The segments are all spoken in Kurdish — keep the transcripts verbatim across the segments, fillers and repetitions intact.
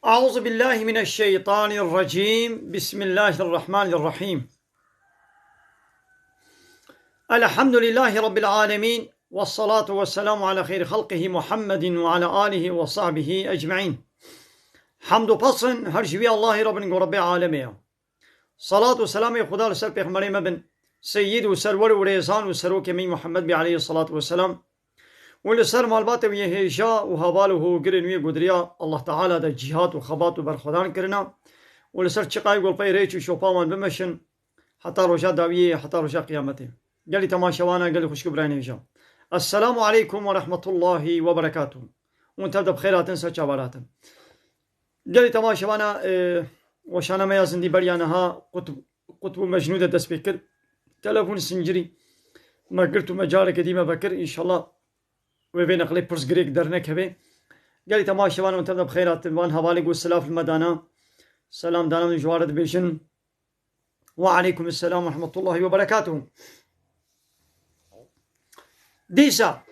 أعوذ بالله من الشيطان الرجيم. بسم الله الرحمن الرحيم. الحمد لله رب العالمين. والصلاة والسلام على خير خلقه محمد وعلى آله وصحبه أجمعين. Hamd û pes in her ji wî Allahî re bin ku Rebbê alemê ye. Salat û selamê Xuda li ser pêxemberê me bin, seyyid û serwer û rêzan û serokê me Muhammed bî aleyhî salatu weselam. Û li ser malbatê wî yê hêja û heval û hogirên wî yê gudriya Allah Teala de cîhat û xebat û berxwedan kirina. Û li ser çiqayê golpeyê rêç û şopa wan bimeşin heta roja dawiyê, heta roja qiyametê. Gelî temaşevana, gelî xwişk û birayên hêja. Esselamu aleykum ve rahmetullahi ve berekatuh. Hûn tev de bi xêr hatin, ser çavar hatin. Gelî temaşevana, e, weşana me ya zindî beriya niha qutb, qutb û mecnû de dest pê kir. Telefon sincirî me girt û me careke dî me vekir. Înşallah wê vê neqlê pirsgirêk dernekeve. Gelî temaşevana hûn tev de bi xêr hatin. Van hevalê ku silav li me dana, selam dana min ji wan re dibêjin. Ve aleykum selam ve rahmetullahi ve berekatuhu. Dîsa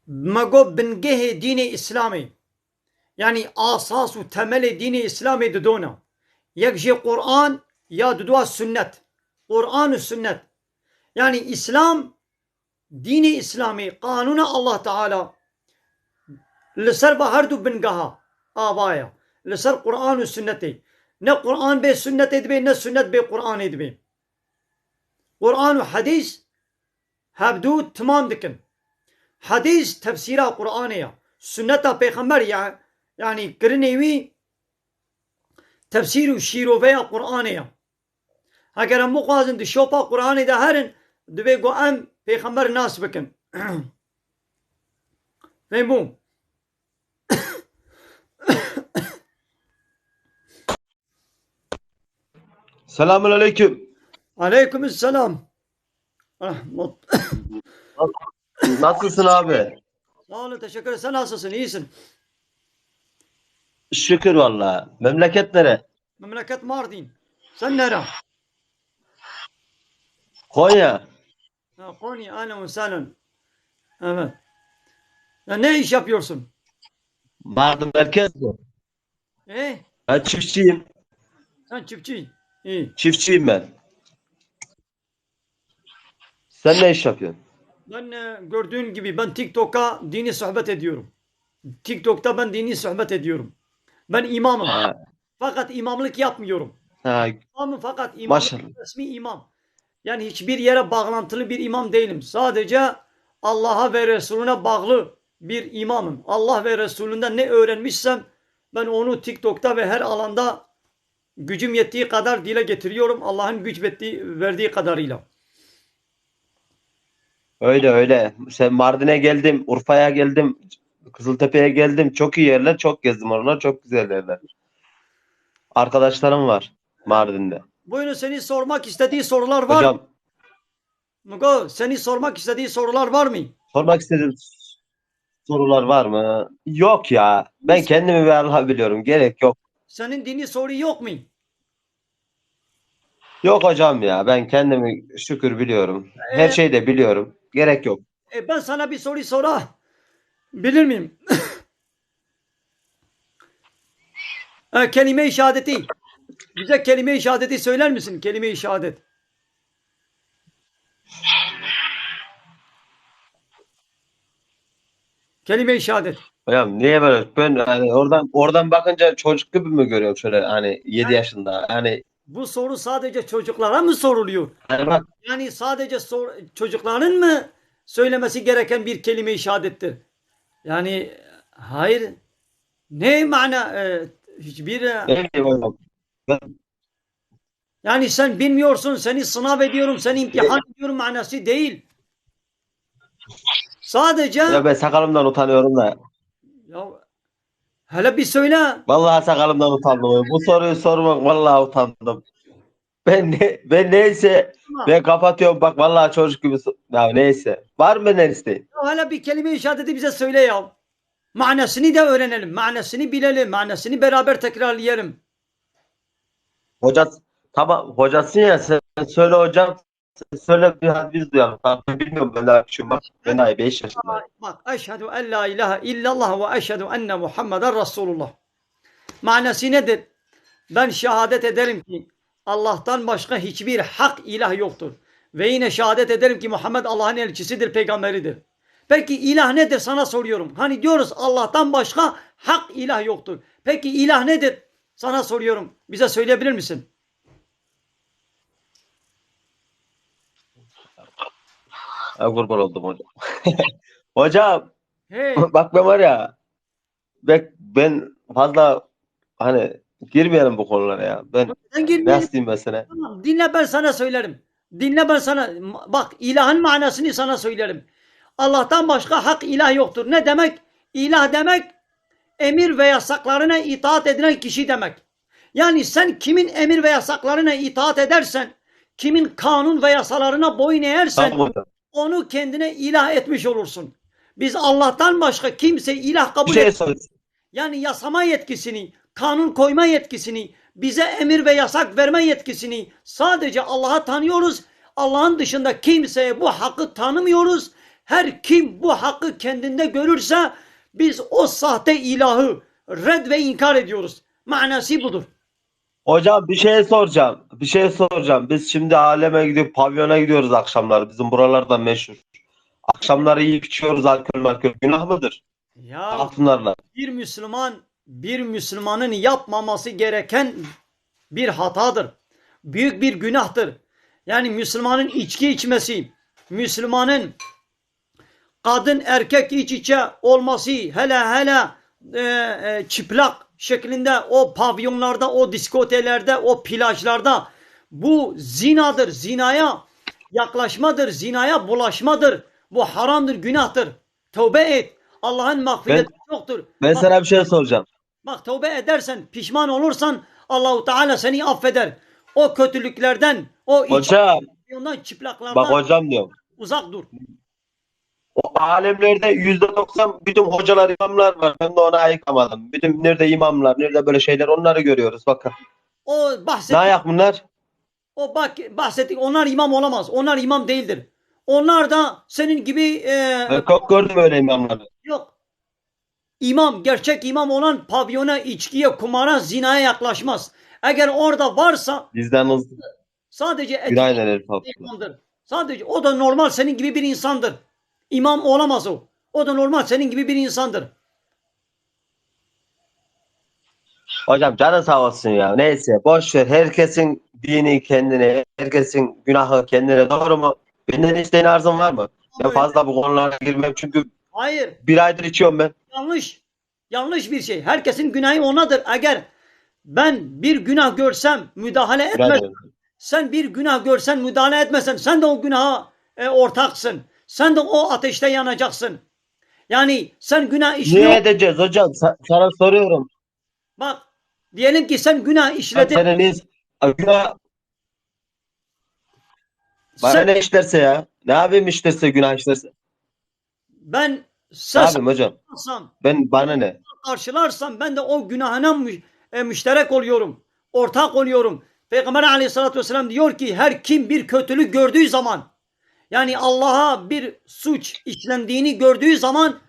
me got bingehê dînê Îslamê, yanî asas û temelê dînê Îslamê didona. Yek jê Qur'an ya didua sunnet. Qur'an û sunnet. Yanî Îslam, dînê Îslamê, qanûna Allah Teala li ser va her du bingeha ava ye. Li ser Qur'an û sunnetê. Ne Qur'an bê sunnetê dibe, ne sunnet bê Qur'anê dibe. Qur'an û hedîs hevdu timam dikin. Hedîs tefsîra Qur'anê ye. Sunneta pêxember ya, yanî kirinê wî tefsîr û şîroveya Qur'anê ye. Heger em bixwazin di şopa Qur'anê de herin, divê ku em pêxember nas bikin. Fêm bû? Selamun aleyküm. Aleyküm selam. Rahmet. Nasılsın abi? Sağ olun, teşekkür ederim. Sen nasılsın? İyisin? Şükür valla. Memleket nere? Memleket Mardin. Sen nere? Konya. Ha, Konya, ahlen ve sahlen. Evet. Ya ne iş yapıyorsun? Mardin merkez mi? E? Ben çiftçiyim. Sen çiftçi. İyi. Çiftçiyim ben. Sen ne iş yapıyorsun? Ben e, gördüğün gibi ben TikTok'a dini sohbet ediyorum. TikTok'ta ben dini sohbet ediyorum. Ben imamım. Ha, Fakat imamlık yapmıyorum. ha, İmamım fakat imam, maşallah. Resmi imam. Yani hiçbir yere bağlantılı bir imam değilim. Sadece Allah'a ve Resulüne bağlı bir imamım. Allah ve Resulünden ne öğrenmişsem ben onu TikTok'ta ve her alanda gücüm yettiği kadar dile getiriyorum. Allah'ın güç verdiği, verdiği kadarıyla. Öyle öyle. Sen Mardin'e geldim, Urfa'ya geldim, Kızıltepe'ye geldim. Çok iyi yerler, çok gezdim oralar. Çok güzel yerler. Arkadaşlarım var Mardin'de. Buyurun, seni sormak istediği sorular var. Hocam, Mugo, seni sormak istediği sorular var mı? Sormak istediğim sorular var mı? Yok ya. Ben kendimi ve Allah'ı biliyorum. Gerek yok. Senin dini soru yok mu? Yok hocam ya. Ben kendimi şükür biliyorum. Her Ee, şeyi de biliyorum. Gerek yok. E, ben sana bir soru sora bilir miyim? E, kelime-i şehadeti. Bize kelime-i şehadeti söyler misin? Kelime-i şehadet. Kelime-i şehadet. Hocam niye böyle? Ben yani oradan oradan bakınca çocuk gibi mi görüyorum şöyle hani yedi yaşında? Yani Bu soru sadece çocuklara mı soruluyor? hani bak Yani sadece sor- çocukların mı söylemesi gereken bir kelime-i şehadettir? Yani hayır. Ne mana e, hiçbir e, ne bileyim hocam. Ben Yani sen bilmiyorsun, seni sınav ediyorum, seni imtihan ediyorum manası değil. Sadece Ya ben sakalımdan utanıyorum da. Ya hele bir söyle. Vallahi sakalımdan utandım. Bu soruyu sormak vallahi utandım. Ben ne, ben neyse Tamam. Ben kapatıyorum bak vallahi çocuk gibi so- ya neyse. Var mı benden isteğin? Ya hele bir kelime-i şehadeti bize söyle ya. Manasını da öğrenelim. Manasını bilelim. Manasını beraber tekrarlayalım. Hoca tamam hocasın ya sen söyle hocam. Söyle biraz biz duyalım. Tamam, ben bilmiyorum, ben daha küçüğüm bak. Ben daha beş yaşındayım. Bak, eşhedü en la ilahe illallah ve eşhedü enne Muhammeden Resulullah. Manası nedir? Ben şehadet ederim ki Allah'tan başka hiçbir hak ilah yoktur. Ve yine şehadet ederim ki Muhammed Allah'ın elçisidir, peygamberidir. Peki ilah nedir, sana soruyorum. Hani diyoruz Allah'tan başka hak ilah yoktur. Peki ilah nedir? Sana soruyorum. Bize söyleyebilir misin? Ay, kurban oldum hocam. Hocam, Hey, bak ben var ya, bek ben fazla hani girmeyelim bu konulara ya. Ben sen girmeyelim. Nasıl diyeyim ben sana? Tamam, dinle, ben sana söylerim. Dinle, ben sana, bak, ilahın manasını sana söylerim. Allah'tan başka hak ilah yoktur. Ne demek? İlah demek emir ve yasaklarına itaat edilen kişi demek. Yani sen kimin emir ve yasaklarına itaat edersen, kimin kanun ve yasalarına boyun eğersen, Tamam hocam. Onu kendine ilah etmiş olursun. Biz Allah'tan başka kimse ilah kabul Bir şey et, sorayım. Yani yasama yetkisini, kanun koyma yetkisini, bize emir ve yasak verme yetkisini sadece Allah'a tanıyoruz. Allah'ın dışında kimseye bu hakkı tanımıyoruz. Her kim bu hakkı kendinde görürse biz o sahte ilahı red ve inkar ediyoruz. Manası budur. Hocam, bir şey soracağım. Bir şey soracağım. Biz şimdi aleme gidiyor, pavyona gidiyoruz akşamları. Bizim buralarda meşhur. Akşamları yiyip içiyoruz alkol malkol. Günah mıdır? Ya Altınlarla. Bir Müslüman, bir Müslümanın yapmaması gereken bir hatadır. Büyük bir günahtır. Yani Müslümanın içki içmesi, Müslümanın kadın erkek iç içe olması, hele hele e, e, çıplak şeklinde o pavyonlarda, o diskotelerde, o plajlarda, bu zinadır, zinaya yaklaşmadır, zinaya bulaşmadır. Bu haramdır, günahtır. Tövbe et. Allah'ın mağfireti çoktur. Ben Bak, sana bir şey soracağım. Bak, tövbe edersen, pişman olursan Allahu Teala seni affeder. O kötülüklerden, o iç Hocam, ondan, çıplaklardan bak hocam diyorum. Uzak dur. O alemlerde yüzde doksan bütün hocalar, imamlar var. Ben de ona ayıkamadım. Bütün nerede imamlar, nerede böyle şeyler, onları görüyoruz. Bakın. O Ne bahsettik, ayak bunlar? O bak, bahsettik, onlar imam olamaz. Onlar imam değildir. Onlar da senin gibi e, Ben çok gördüm öyle imamları. Yok. İmam, gerçek imam olan pavyona, içkiye, kumara, zinaya yaklaşmaz. Eğer orada varsa Bizden hızlı. Sadece etik Günaydın Elif abla. imamdır. Sadece o da normal senin gibi bir insandır. İmam olamaz o. O da normal senin gibi bir insandır. Hocam canın sağ olsun ya. Neyse, boş ver. Herkesin dini kendine, herkesin günahı kendine, doğru mu? Benden isteğin, arzun var mı? Ben fazla bu konulara girmem çünkü Hayır. Bir aydır içiyorum ben. Yanlış. Yanlış bir şey. Herkesin günahı onadır. Eğer ben bir günah görsem müdahale etmez. Günaydın. Sen bir günah görsen müdahale etmesen sen de o günaha e, ortaksın. Sen de o ateşte yanacaksın. Yani sen günah Niye işliyor. Edeceğiz hocam? Sa- sana soruyorum. Bak, diyelim ki sen günah Bak işledin. Senin iz- günah bana Sen, ne işlerse ya? Ne yapayım işlerse, günah işlerse? Ben Ne ses yapayım hocam? Karşılarsam, Ben bana ne? karşılarsam ben de o günahına mü- e, müşterek oluyorum. Ortak oluyorum. Peygamber aleyhissalatü vesselam diyor ki her kim bir kötülük gördüğü zaman, yani Allah'a bir suç işlendiğini gördüğü zaman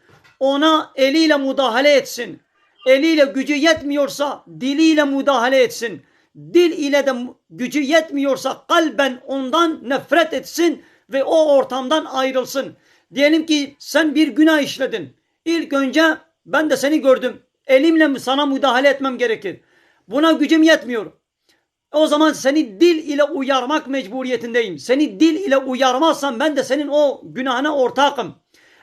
ona eliyle müdahale etsin. Eliyle gücü yetmiyorsa diliyle müdahale etsin. Dil ile de mu- gücü yetmiyorsa kalben ondan nefret etsin ve o ortamdan ayrılsın. Diyelim ki sen bir günah işledin. İlk önce ben de seni gördüm. Elimle mi- sana müdahale etmem gerekir. Buna gücüm yetmiyor. O zaman seni dil ile uyarmak mecburiyetindeyim. Seni dil ile uyarmazsan ben de senin o günahına ortakım.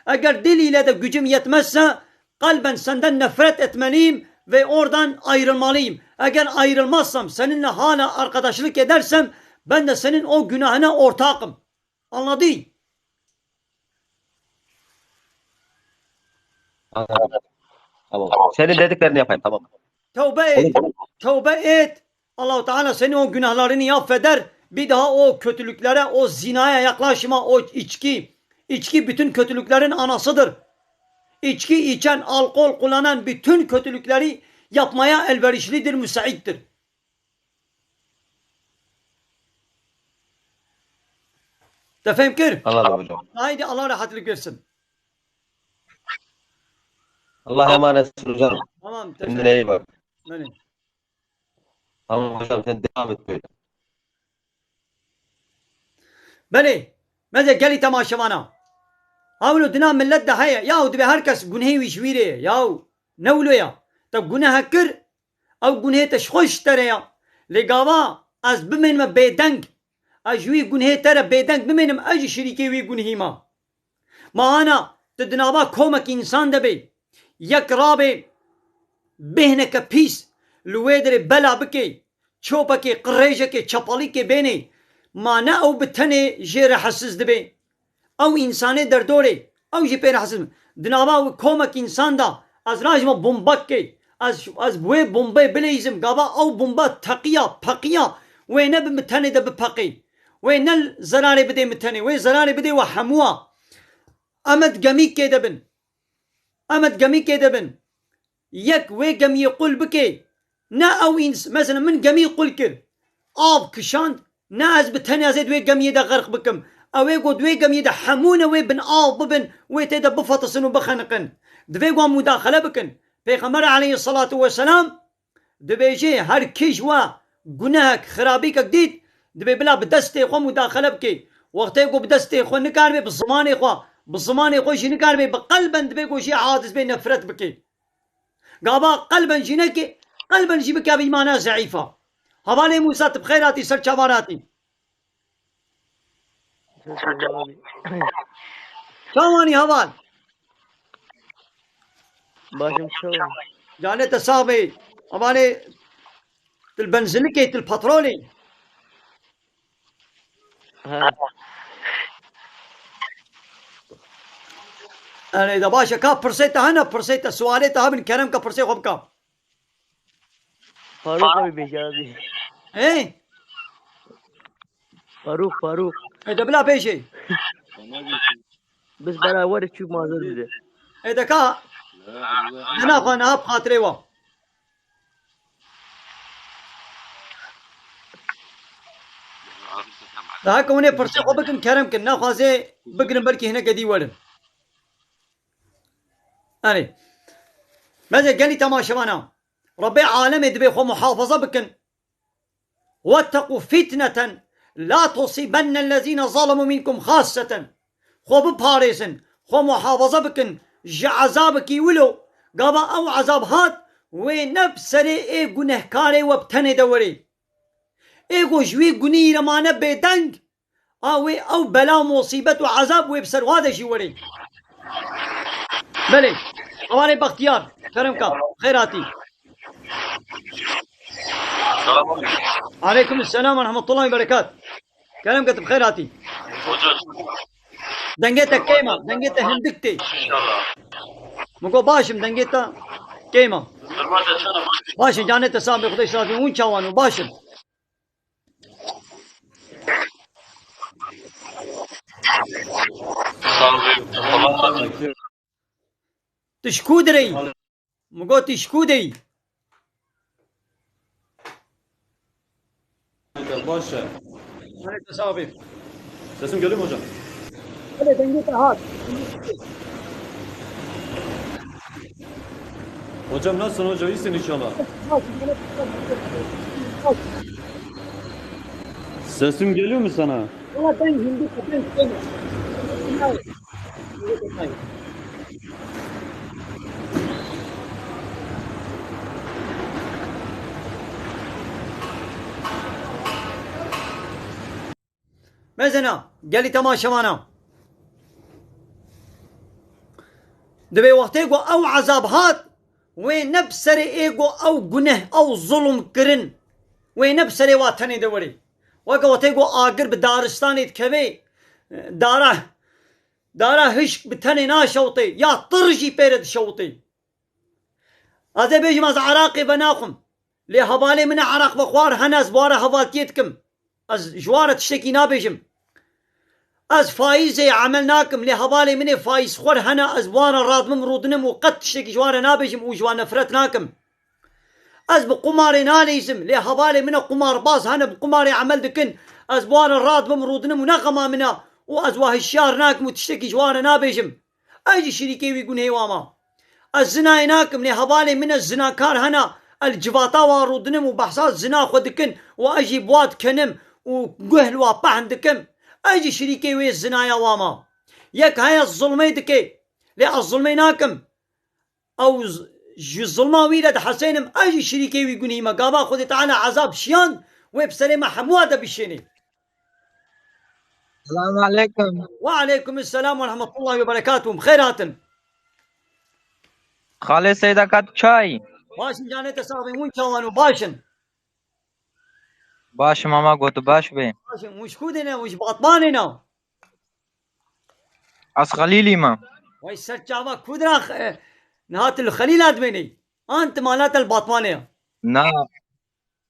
Eğer dil ile de gücüm yetmezse kalben senden nefret etmeliyim ve oradan ayrılmalıyım. Eğer ayrılmazsam, seninle hala arkadaşlık edersem ben de senin o günahına ortakım. Anladın? Anladım. Tamam. Senin dediklerini yapayım, tamam. Tövbe et. Tövbe et. Allahu Teala senin o günahlarını affeder. Bir daha o kötülüklere, o zinaya yaklaşma, o içki. İçki bütün kötülüklerin anasıdır. İçki içen, alkol kullanan bütün kötülükleri yapmaya elverişlidir, müsaittir. Te fêm kir? Anladım hocam. Haydi, Allah rahatlık versin. Allah emanet olsun hocam. Tamam, teşekkür. Kendine iyi bak. Beni. Tamam hocam, sen devam et böyle. Belê, meze gelî temaşevana. Hewlo dina millet de heye. Yahu divê her kes gunehê wî ji wî rê ye. Yahu ne wilo ya. Te guneh kir, ew gunehê te ji xwe ji te re ya. Lê gava ez bimênime bêdeng. Ez ji wî gunehê te re bêdeng bimênim, ez jî şirîkê wî gunehî ma. Ma ana tu di nava komek însan de bê, yek rabê bêhneke pîs li wê derê bela bikê, çopekê, qirêjekê, çepalîkê bênê, ma ne ew bi tenê jê rehetsiz dibê? Ew însanê derdorê, ew jî pê rehetsiz bin. Di nava wî komek însan de ez rajime bombe bikê, ez, ez bi wê bombeyê bileyzim, gava ew bombe teqiya, peqiya, wê ne bi min tenê de bipeqê, wê ne zerarê bidê min tenê, wê zerarê bidê we hemû a. Em di gemîkê de bin. Em di gemîkê de bin. Yek wê gemiyê qul bike. Ne ew îns-, mesela min gemî qul kir. Av kişand, ne ez bi tenê ez ê di wê gemiyê de xerq bikim. Ew ê got di wê gemiyê de hemû ne wê bin av bibin, wê tê de bifetisin û bixeniqin. Divê wan mudaxele bikin. Pêxember aleyhisselatu vesselam Dibêje, her kî ji we gunehek, xirabîkek dît, dibê bila bi destê xwe mudaxele bike. Wextê ku bi destê xwe nikaribe, bi zimanê xwe, bi zimanê xwe jî nikaribe, bi qelben dibê ku jê aciz bê, nefret bike. Gava qelben jî neke, qelben jî bike bi îmana zeîfa. Hevalê Mûsa, tu bi xêr hatî, ser çava hatî. Çawanî heval? Baş im, çawa? Canê te sax bê. Hevalê, tu li benzilikê, tu li petrolê. Ha. Erê de baş e, ka pirsê te hene, pirsê te, sualê te hebin, kerem ke pirsê xwe bike. Farûq abi bêje abi. Ê? Farûq, Farûq. Ê de bila bêje. Biz beraber çûk mazur bide. Ê de ka. Hena xwe niha bi xatirê we. Daha ke hûn ê pirsê xwe bikin, kerem kin. Naxwazê bigirin, belkî hineke dî werin. Erê. Meze gelî temaşevana. Rebbê alemê dibê xwe muhafaza bikin. Wetteqû fitneten la tusîbennellezîne zalemu minkum xasseten. Xwe biparêzin, xwe muhafaza bikin ji ezabekî wilo. Gava ew ezab hat, wê ne bi serê ê gunehkarê we bi tenê de werê. Ê ku ji wî gunî re mane bêdeng, a wê ew bela, musîbet û ezab wê bi ser wa de jî werê. Belê. Hevalê Bextiyar, kerem ka, xêr hatî. Aleykum selam ve rahmetullahi ve berekat. Kerem ke tu bi xêr hatî. Dengê te kêm e, dengê te hindik tê. Min got baş im, dengê te kêm e. Baş im, canê te sax bê, Xwedê şirafî, hûn çawan û baş im. Tu ji ku direyî? Min got, tu ji ku deyî? Baş e. Sesim geliyor mu hocam? Belê, dengê te hat. Hocam nasılsın hocam? İyisin inşallah. Sesim geliyor mu sana? Valla ben hindi, ben, ben. Mezena, gelî temaşevana. Divê wextê ku ew ezab hat, wê ne bi serê ê ku ew guneh, ew zulm kirin, wê ne bi serê wa tenê de werê. Weke wextê ku agir bi daristanê dikeve, dara, dara hişk bi tenê naşewitê, ya tir jî pê re dişewitê. Ez ê bêjim, ez eraqê venaxwim. Lê hevalê min e eraq vexwar hene, ez bi wan re hevaltiyê dikim. Ez ji wan re tiştekî nabêjim. Ez faîzê emel nakim, lê hevalê min ê faîzxwer hene, ez bi wan re radibim, rûdinim û qet tiştekî ji wan re nabêjim û ji wan nefret nakim. Ez bi qumarê naleyzim, lê hevalê min e qumarbaz hene, bi qumarê emel dikin, ez bi wan re radibim, rûdinim û ne xema min e û ez wa hişyar nakim û tiştekî ji wan re nabêjim. Ez jî şirîkê wî gunhê wa ma. Ez zinayê nakim, lê hevalê min e zinakar hene, ez li civata wan rûdinim û behsa zina xwe dikin û ez jî bi wa dikenim û guh li wa pehn dikim. Ez jî şirîkê wê zinaya wa ma. Yek heye zulmê dike, lê ez zulmê nakim. Ew z-, ji zilma wî re dihesênim, ez jî şirîkê wî gunî me. Gava Xwedê Teala ezab şiyand, wê bi serê me hemûa de bişênê. Selamun aleyküm. Ve aleyküm selam ve rahmetullahi ve berekatuhu. Bi xêr hatin. Xalê Seyda, ka tu çayî? Baş in, canê te sax bin. Hûn çawan û baş in? Baş im ama, got tu baş bê. Baş in. Hûn ji ku dê ne? Hûn ji Batmanê ne? Ez Xelîlî me. Vay ser çava, ku dira, e, niha tu li Xelîla dimênî? An tu mala te li Batmanê ya? Na,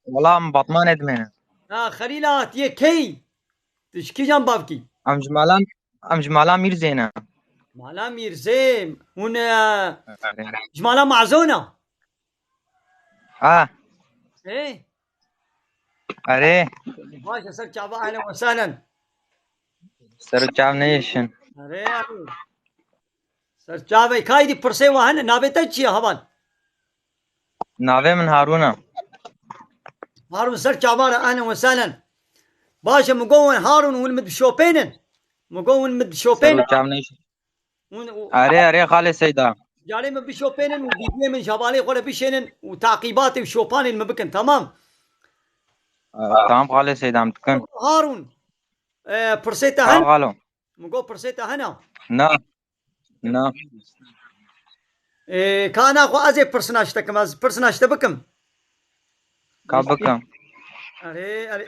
wela em Batmanê dimêne. Na, Xelîla tu yê key? Tu ji kîjan bavkî? Em ji mala, em ji mala Mîrzê ne. Mala Mîrzê. Hûn, e, ji mala Mazo ne? Ha. Ê? Erê. Baş e, ser çava, ehlen ve sehlen. Ser çav neyêşin. Erê, erê. Ser çavê kaydî pirsê wa hene, navê te çi ye heval? Navê min Harûn e. Harûn, ser çava re, ehlen ve sehlen. Baş e, min got hûn Harûn, hûn min dişopênin. Min got hûn min dişopênin. Ser çav neyêşin. Hûn û Erê, erê, xalê Seyda. Carê min bişopênin û vîdyoyê min ji hevalê xwe re bişênin û taqîbatê û şopanên min bikin, tamam? E, tamam, xalê Seyda, em dikin. Harûn, e, pirsê te Tamam, hene? Xalo. Min got pirsê te hene? Na. Na. E, ka naxwe ez ê pirsina ji te kim, ez pirsina ji te bikim. Ka bikim. Erê, erê.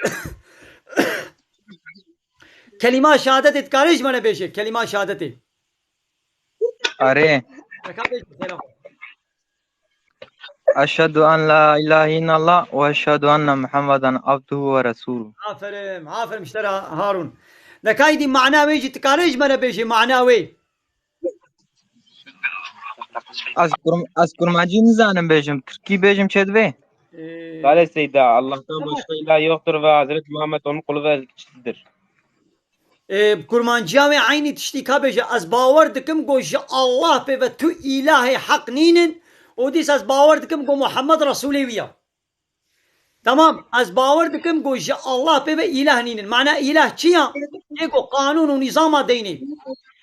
Kelîma şehadetê dikarê ji me re bêje, kelîma şehadetê. Erê. Reka bêje, selam. Eşhedü en la ilahe illallah ve eşhedü enne Muhammeden abduhu ve resuluhu. Aferin, aferin ji te re Harûn. Neka îdî mana wê jî dikarê ji me re bêje, mana wê. Ez kurm-, ez kurmancî nizanim bêjim, tirkî bêjim çê divê? Ee, Xalê Seyda, Allah'tan başka ilah yoktur ve Hazreti Muhammed onun kulu ve elçisidir. Ê, bi kurmanciya wê eynî tiştî ka bêje, ez bawer dikim ku ji Allah pê ve tu îlahê heq nînin û dîsa ez bawer dikim ku Muhammed Resûlê wî ya. Tamam, ez bawer dikim ku ji Allah pê ve îlah nînin. Mana îlah çi ya? Yê ku qanûn û nîzama deynê.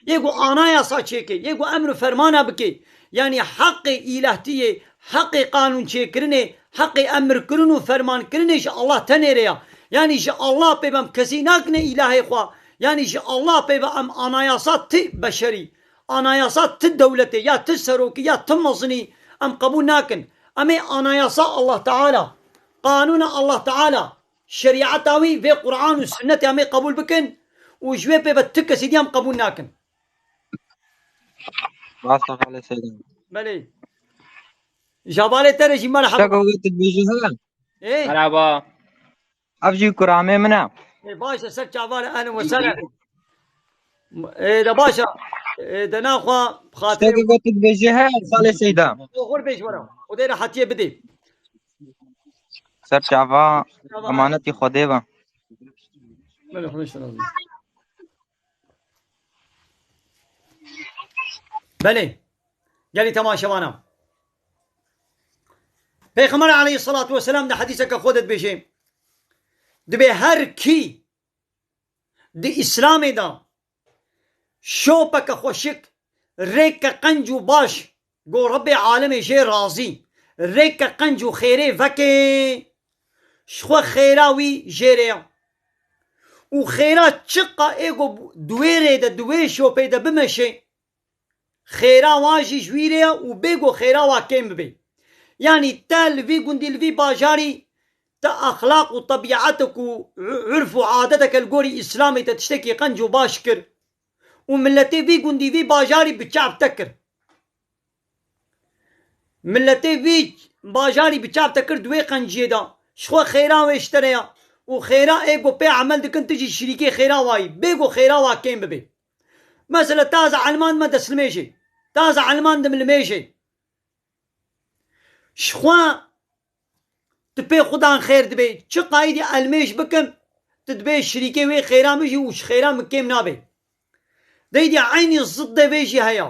Yê ku anayasa çêke. Yê ku emr û fermana bike. Yanî heqê îlahtiyê, heqê qanûn çêkirinê, heqê emrkirin û fermankirinê ji Allah tenê re ya. Yanî ji Allah pê ve em kesî nakine îlahê xwe. Yanî ji Allah pê ve em anayasa ti beşerî, anayasa ti dewletê, ya ti serokî, ya ti mezinî em qebûl nakin. Em ê anayasa Allah Teala, qanûna Allah Teala, şerîeta wî vê Quran û Sunnetê em ê qebûl bikin û ji wê pê ve ti kesî dî em qebûl nakin. Rast e, Xalê Seyda. Belê. Ji hevalê te re jî merheba. Şaka wê tu dibêjî he? Ê? Merhaba. Ev jî kuramê min e. Ê, baş e, ser çava re, ehlen ve sehlen. Ê, de baş e. Ê, de naxwa xatirê Şteke ku tu dibêjî he, Xalê Seyda. Xur bêj were. Xwedê rehetiyê bidê. Ser çava, çava emanetî Xwedê be. Belê, Xwedê ji te razî. Belê. Gelî temaşevana. Pêxember aleyhisselatu vesselam di hedîseke xwe de dibêje, dibê her kî di Îslamê de şopeke xweşik, rêke qenc û baş, go Rebbê alemê jê razî, rêke qenc û xêrê veke, ji xwe xêra wî jê re ye. Û xêra çiqa ê go di wê rê de, di wê şopê de bimeşe, xêra wan jî ji wî re ye û bê go xêra wa kêm bibe. Yanî te li vî gundî, li vî bajarî te exlaq û tebîetek û urf û adeteke li gorî Îslamê te tiştekî qenc û baş kir û miletê vî gundî, vî bajarî bi çav te kir. Miletê vî bajarî bi çav te kir di wê qenciyê de. Ji xwe xêra wê ji te re ya. Û xêra ê ku pê emel dikin, tu jî şirîkê xêra wayî. Bê ku xêra wa kêm bibe. Mesela, taze elman me destlimêjê. Taze elman dim limêjê. Ji xwe tu pê xudan xêr dibê. Çi qayîdî elmêj bikim, tu dibê şirîkê wê xêra min jî û ji xêra min kêm nabe. Deydî eynî ziddê vê jî heye.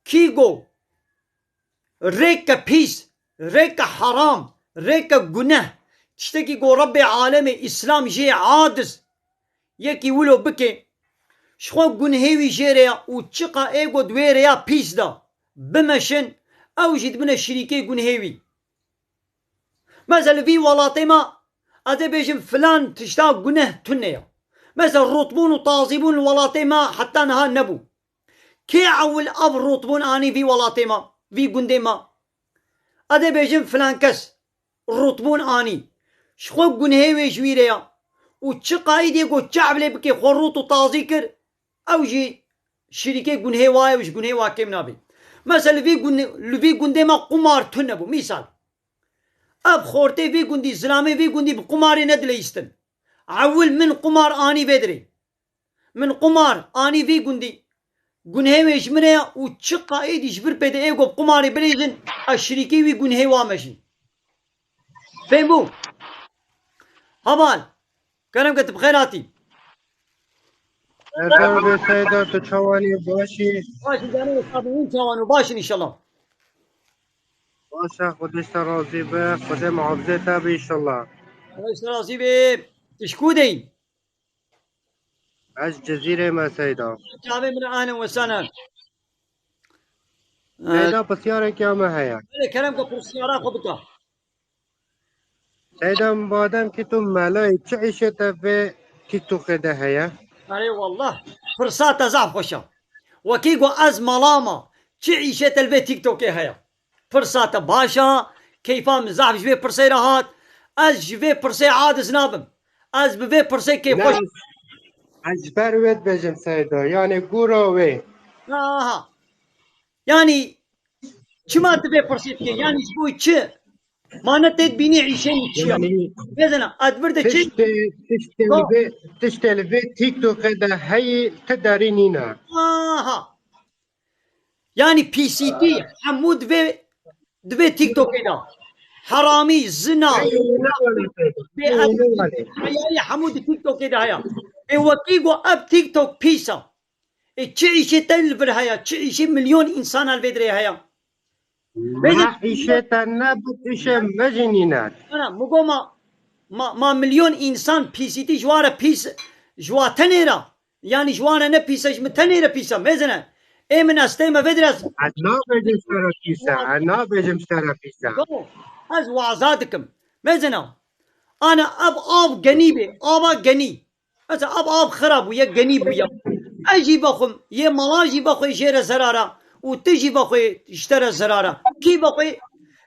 Kî go rêke pîs, rêke heram, rêke guneh, tiştekî go Rebbê alemê Îslam jê adiz, yekî wilo bike, ji xwe gunhê wî jê re ya û çiqa ê go di wê rêya pîs de bimeşin, ew jî dibine şirîkê gunhê wî. Mesela li vî welatê me, ez ê bêjim filan tişta guneh tune ya. Mesela rotbûn û tazîbûn li welatê me heta niha nebû. Kê ewil ev rotbûn anî vî welatê me, vî gundê me? Ez ê bêjim filan kes rotbûn anî. Ji xwe gunhê wê ji wî re ya. Û çi qayîdê got çi ewlê bike xwe rot û tazî kir, ew jî şirîkê gunhê wa ye û ji gunhê wa kêm nabe. Mesela li vî gun-, li vî gundê me qumar tune bû. Mîsal. Ev xortê vî gundî, zilamê vî gundî bi qumarê nedileyîstin. Ewil min qumar anî vê dirê. Min qumar anî vî gundî. Gunhê wê ji min re ya û çi qayîdî ji vir pê de ê go bi qumarê bileyîzin, ez şirîkê wî gunhê wa me jî. Fêm bû? Heval, kerem ke tu bi xêr hatî. Merhaba be Seyda, tu çawanî, başî? Baş in canım, estağfurullah, çawan û baş in inşallah. Baş e, Xwedê ji te razî be, Xwedê muhafizê te be inşallah. Xwedê ji te razî be. Tu ji ku deyî? Ez ji Cizîrê me Seyda. Çavê min, ahlen we sahlen. Seyda, pisyareke me heye. Belê, kerem ke pirsyara xwe bike. Seyda, madem ki tu melayî, çi îşê te vê TikTokê de heye? Erê wallah, pirsa te zaf xweş e. Wekî got ez mala me, çi îşê te li vê TikTokê heye? Pirsa te baş e, keyfa min zaf ji vê pirsê re hat. Ez ji vê pirsê aciz nabim. Ez bi vê pirsê Ne, kêfxweş ez, ez ji ber wê dibêjim Seyda, yanî gûra wê. Aha. Yanî çima tu vê pirsê dikê? Yanî ji bo çi? Ma ne tê dibînî îşê min çi ya? Yanî Bezena, ez vir de çi? Tiştê, tiştê li vê, tiştê li vê TikTokê de heyî ti derî nîne. Aha. Yanî pîsîtî hemû di vê, di vê TikTokê de. Heramî, zina, Hey, ne wale Seyda. Bê Hey, ne wale. Heyayî hemû di TikTokê de heye. Ê wekî got ev TikTok pîs e. Ê çi îşê te li vir heye, çi îşê milyon însanan li vê dirê heye. Bêjin Ma îşê te ne bi îşê me jî nîne. Ana, mi got ma, ma, ma milyon însan pîsîtî ji wan re pîs, ji wan tenê re. Yanî ji wan re ne pîs e, ji min tenê re pîs e. Mêzine. Ê min ez tême vê dirê ez Ez nabêjim ji te re pîs e, ez nabêjim ji te re pîs e. Go, ez waza dikim. Mêzine. Ana ev av genî bê, ava genî. Mesela ev av xira bûye, genî bûye. Ez jî vexwim, yê mala jî vexwê jê re zerara û tu jî vexwê ji te re zerara. Kî vexwê?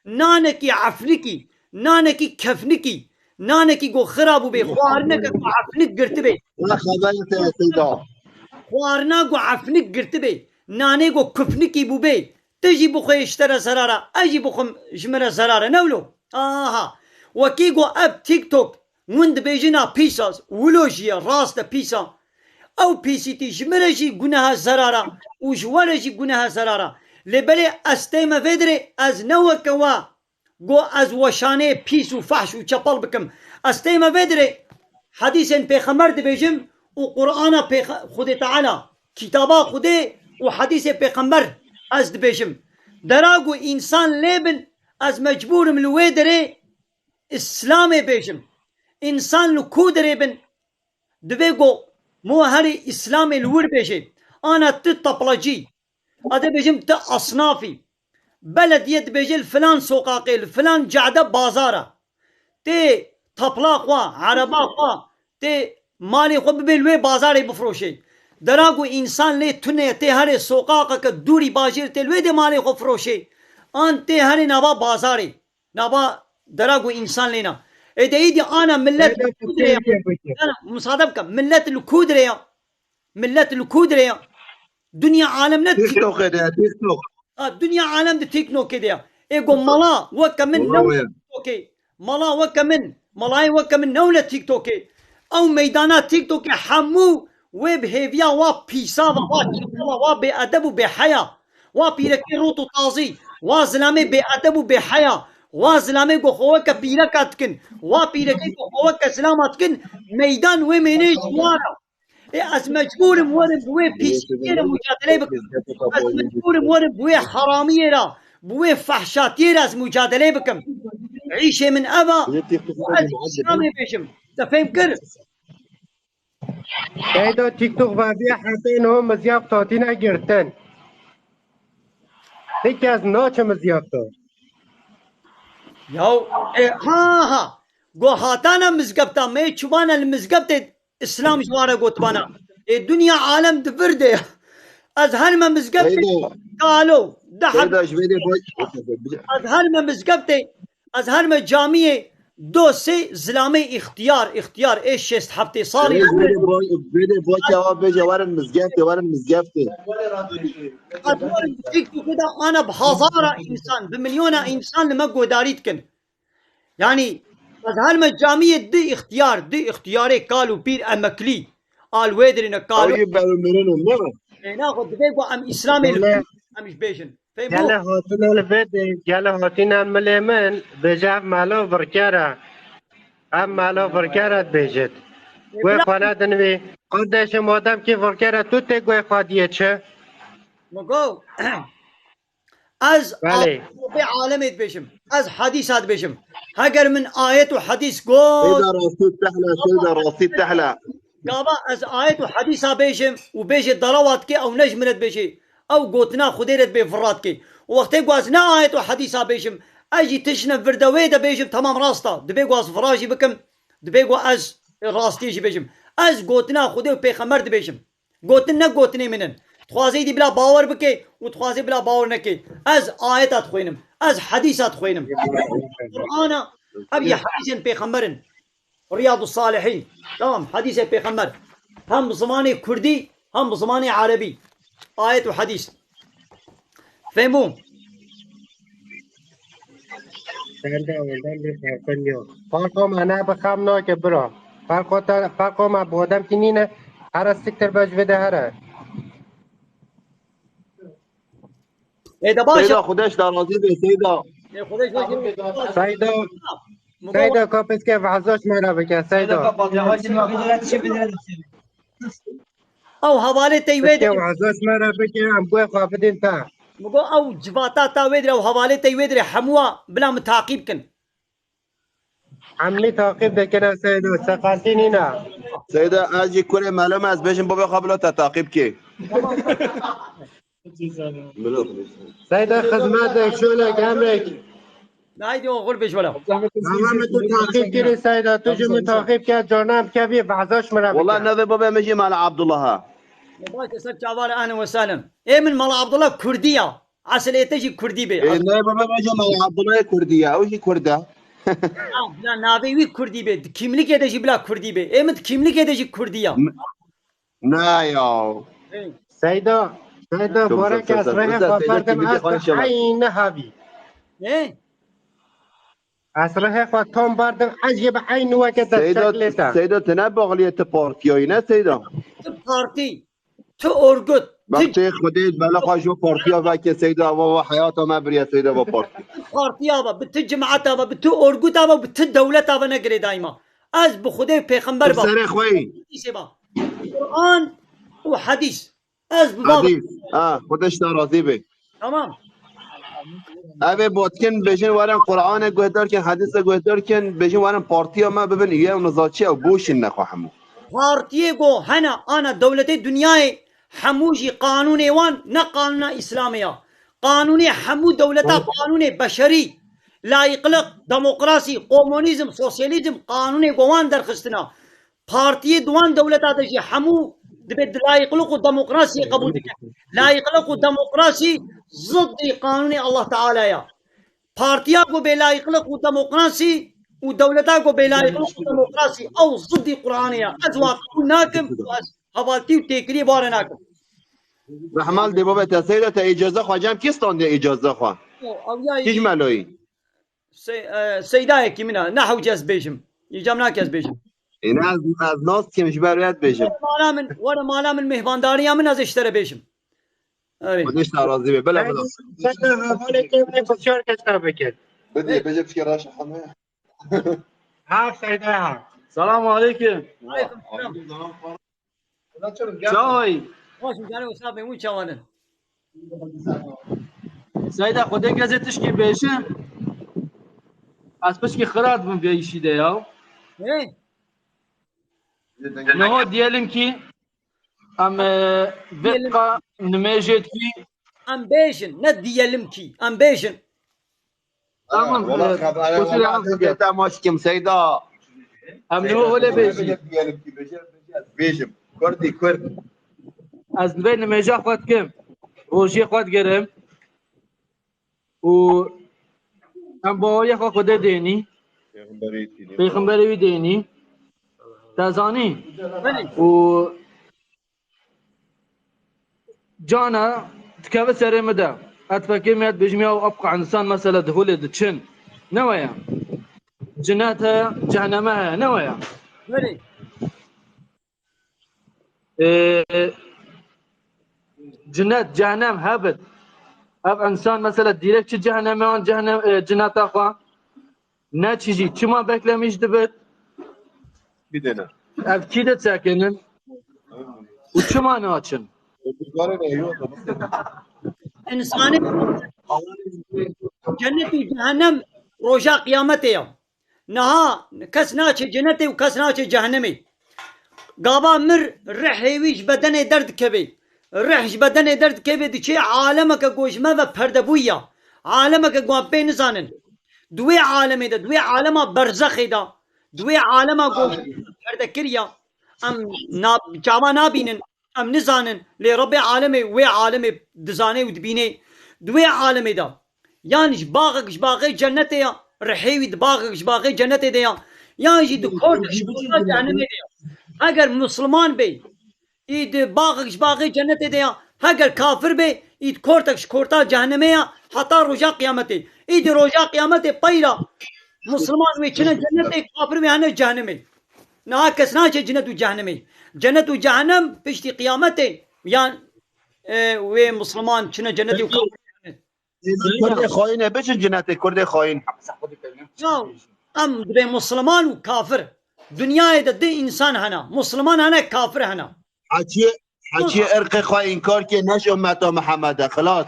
Nanekî efnikî, nanekî kefnikî, nanekî go xira bûbê, xwarineke ku efnik girtibê. Ne xeberê te Seyda. Xwarina ku efnik girtibê, nanê ku kufnikî bûbê, tu jî bixwê ji te re zerara, ez jî bixwim ji min re zerara. Ne wilo? Aha. Wekî ku ev TikTok Hûn dibêjin a pîs a, wilo jî ye, rast e pîs a. Ew pîsîtî ji min re jî guneha zerar a û ji we re jî guneha zerar a. Lê belê ez tême vê dirê, ez ne weke we go ez weşanê pîs û fehş û çepel bikim. Ez tême vê dirê, hedîsên pêxember dibêjim û Qur'ana pêxe-, Xwedê Teala, kitaba Xwedê û hedîsê pêxember ez dibêjim. Dera ku însan lê bin, ez mecbûr im li wê derê Îslamê bêjim. Însan li ku derê bin, divê ku mo herî Îslamê li wir bêje. Ana tu taplacî. Ez dê bêjim tu asnafî. Belediye dibêje li filan soqaqê, li filan cade bazar e. Tê tapla xwe, ereba xwe, tê malê xwe bibê li wê bazarê bifroşê. Dera ku însan lê tune ye, tê herê soqaqeke dûrî bajêr tê li wê dê malê xwe firoşê. An tê herê nava bazarê. Nava dera ku însan lêna. Ê de îdî ana millet Ê de li ku dirê ya? Tirkiye bike. Ana, musade bike. Millet li ku dirê ya? Millet li ku dirê ya? Dinya alem ne TikTokê de, TikTok. Ha, dinya alem di TikTokê de ya. Ê go mala weke min Wala ne wê. TikTokê. Mala weke min, malayê weke min ne wile TikTokê. Ew meydana TikTokê hemû wê bi hêviya wa pîsa ve, wa çirka ve, wa bêedeb û bêheya. Wa pîrekê rot û tazî, wa zilamê bêedeb û bêheya, wa zilamê ku xwe weke pîreka dikin, wa pîrekê ku xwe weke zilama dikin, meydan wê mênê ji wan re. Ê, ez mecbûr im werim bi wê pîsiyê re mucadeleyê bikim. Ez mecbûr im werim bi wê heramiyê re, bi wê fehşatiyê re ez mucadeleyê bikim. Îşê min ev e, ez Îslamê bêjim. Te fêm kir? Seyda TikTok ve vê hetê niho mizyaf tatîne girtin. Hiç kes naçe mizyaf da. Yaw, e, ha, ha. Go hatana mizgefta me, çûbana li mizgeftê Îslam ji wan re gotibana. Ê, dinya alem di vir de ye. Ez herime mizgeftê Seyda, kalo, deh heb-, Seyda, ji vê de baş. Ez herime mizgeftê, ez herime camiyê, do sê zilamê îxtiyar, îxtiyar, ê şêst heftê salî. Seyda, ji vê de baş, ji vê de baş ya bêje, werin mizgeftê, werin mizgeftê. Ez werin TikTokê de ana bi hazara însan, bi milyona însan li me guhdarî dikin. Yanî, ez herime camiyê di îxtiyar, di îxtiyarê kal û pîr emeklî, al wê dirîne kal. Ew yê berûmirin in, ne? Ê, naxwe, divê ku em Îslamê li Gele, em ji bêjin. Fehmo? Gele hatine li vê de, gele hatine milê min, bêje ev melo virkere. Ev melo virkere dibêjit. Ê, Wê bila- xwe nedin wî. Qardêşim, madem kî virkere, tu tê guhê xwe diyê çi? Min got, Ez Belê. Bê alemê dibêjim. Ez hadîsa dibêjim. Heger min ayet û hadîs got. Seyda rastî tehle, Seyda rastî tehle. Gava ez ayet û hadîsa bêjim û bêjê dalawa dike ew ne ji min re dibêjê. Ew gotina Xwedê re dibê vira dike. Û wextê ku ez ne ayet û hadîsa bêjim, ez jî tiştine vir de wê de bêjim, temam rast e. Dibê ku ez vira jî bikim, dibê ku ez rastiyê jî bêjim. Ez gotina Xwedê û Pêxember dibêjim. Gotin ne gotinê min in. Dixwazê dî bila bawer bike û dixwazê bila bawer neke. Ez ayeta dixwînim. Ez hedîsa dixwînim. Qur'ana, ev yê hedîsên pêxember in. Riyadu Salihîn. Tamam, hedîsê pêxember. Hem bi zimanê kurdî, hem bi zimanê erebî. Ayet û hedîs. Fehmû? Sende ondan bir farkın yok. Farko me ne bi xam nake bira. Farko te, farko me bi odem ki nîne. Here siktir be ji vê de here. Ê de baş. Seyda, Xudeş da razî be, Seyda. Ê Xudeş da. Seyda. Seyda, ka piske vehzoş me re bike, Seyda. Ew hevalê tey wê Piske dirê. Vehzoş me re bike, em guhê xwe bidin te. Min got ew civata ta wê dirê, ew hevalê tey wê dirê hemûa bila min taqîb kin. Hemî taqîb dikine Seyda, seqetî nîne. Seyda, ez jî kurê melo me, ez bêjim bavê xwe bila te taqîb kê. Seyda, xizmetek, şolek, emrek. Haydi oğul beş wala. Tamam, tu taqîb kirî Seyda, tu jî min taqîb ke, cana em kevî vehzoş min re bike. Wala nevê babê min jî mala Abdullah ha. Baş ser çavar, ahlen ve sahlen. Ê min mala Abdullah Kurdî ya. Esilê te jî Kurdî be. Ê, ne, baba, baba, Cemal Abdullah Kurdî ya, ew jî Kurd e. Ha, bila navê wî Kurdî be. Di kîmlikê de jî bila Kurdî be. Ê min di kîmlikê de jî Kurdî ya. Ne ya. Seyda, Seyda, barek ez rehê xwe berdim, ez tu eynî havî. Ne? Ez rehê xwe tam berdim, ez jê bi eynî weke te şeklê te. Seyda, te ne baxliyê ti partiyayî, ne Seyda? Ti partî. Tu örgüt, tu Bexçeyê Xwedê bela xwe ji partiya veke Seyda, va va heyata me biriye Seyda, va partî. Partiya va, bi tu cemaeta va, bi tu örgüta va, bi tu dewleta va negirê daîma. Ez bi Xwedê û pêxember va. Serê xwe yî. Qur'an û hedîs. Ez bi va. Hedîs. Ha, Xwedê ji te razî be. Tamam. Ev ê botkin bêjin werin Qur'anê guhdar kin, hedîse guhdar kin, bêjin werin partiya me bibin üye û nizaçî ew boşin nexwe hemû. Partiyê go hene ana dewletê dinyayê hemû jî qanûnê wan ne qanûna Îslamê ya. Qanûnê hemû dewleta qanûnê beşerî, layîqliq, demokrasî, komunîzm, sosyalîzm qanûnê go wan derxistina. Partiyê di wan dewleta de jî hemû dibê di layîqliq û demokrasiyê qebûl dike. Layîqliq û demokrasî ziddî qanûnê Allah Teala ya. Partiya ku bê layîqliq û demokrasî û dewleta ku bê layîqliq û demokrasî ew ziddî Qur'anê ya. Ez wan qebûl nakim û ez hevaltî û têkiliyê bare nakim. Rehmal dê baba te seyda te îcaze xwe cem kî standiye îcaze xwe? Ew ya Kî ji meloyî? Sey-, e, seydayekî min e, ne hewce ez bêjim. Îcam nake ez bêjim. Ê, ne, ez, ez nas dikim, ji ber wê ez dibêjim. Were mala min, were mala min mêhvandariya min ez ê ji te re bêjim. Erê. Xwedê ji te razî be. Bila, bila. Seyda, hevalê te min pisyar kes te bikir. Bidê, bêje pisyar raşa heme. Ha, seyda ha. Selamun aleyküm. Aleyküm selam. Çawa yî? Baş in, canê wisa bê, hûn çawa ne? Seyda, Xwedê gezê tişkî bêje. Ez pişkî xira dibim vê îşî de ya. Hey. Niha diyelim ki em, e, vê Diyelim. qa nimêjê dikî. Em bêjin, ne diyelim ki. Em bêjin. Tamam, Wala e, xebere kusura wala bakma. Te temaş kim Seyda. Em niha öyle bêjî. Diyelim ki bêje, bêje. Bêjim. Kurdî, Kurd. Ez vê nimêja xwe dikim. Rojiyê xwe digerim. Û em baweriya xwe Xwedê dênî. Pêxemberê wî dênî. Pêxemberê wî dênî. Te zanî? Belê. Û cana dikeve serê min de. Et fekê me et bêjim ya ev qe insan mesela di holê diçin. Ne waya? Cinete, cehenneme heye. Ne waya? Belê. Ee, cinnet, cehennem hebit. Ev insan mesela direkt çi cehenneme an cehennem, e, cinneta xwe? Ne çi jî? Çima beklemiş dibit? Bir dene. Ev kî de çekinin? Û çima naçin? Însanê cennet û cehennem roja qiyametê ya. Niha kes naçe cenetê û kes naçe cehennemê. Gava mir rihê wî ji bedenê derdikeve. Rih ji bedenê derdikeve diçe alemeke ku ji me ve perde bûye. Alemeke ku em pê nizanin. Di wê alemê de, di wê alema berzexê de, di wê alema ku ji me ve perde kiriye. Em na-, çawa nabînin. Em nizanin, lê Rebbê alemê wê alemê dizane û dibîne. Di wê alemê de, yan ji baxek ji baxê cennetê ya, rihê wî di baxek ji baxê cennetê de ya, yan jî di kortek ji korta cehennemê de ya. Heger Musliman bê, î di baxek ji baxê cennetê de ya. Heger kafir bê, î di kortek ji korta cehennemê ya, heta roja qiyametê. Î di roja qiyametê peyra Musliman wê çine cennetê, kafir wê hene cehennemê. Niha kes naçe cennet û cehennemê. Cennet û cehennem piştî qiyametê. Yan, e, wê Musliman çine cennetê û kafir cehennemê. Kurdê xayînê biçin cenetê, Kurdê xayîn. Ya, em dibê Musliman û kafir. Dinyayê de di însan hene. Musliman hene, kafir hene. Hecî, hecî irqê xwe înkar kê, neş ummeta Mihemed e, xilas.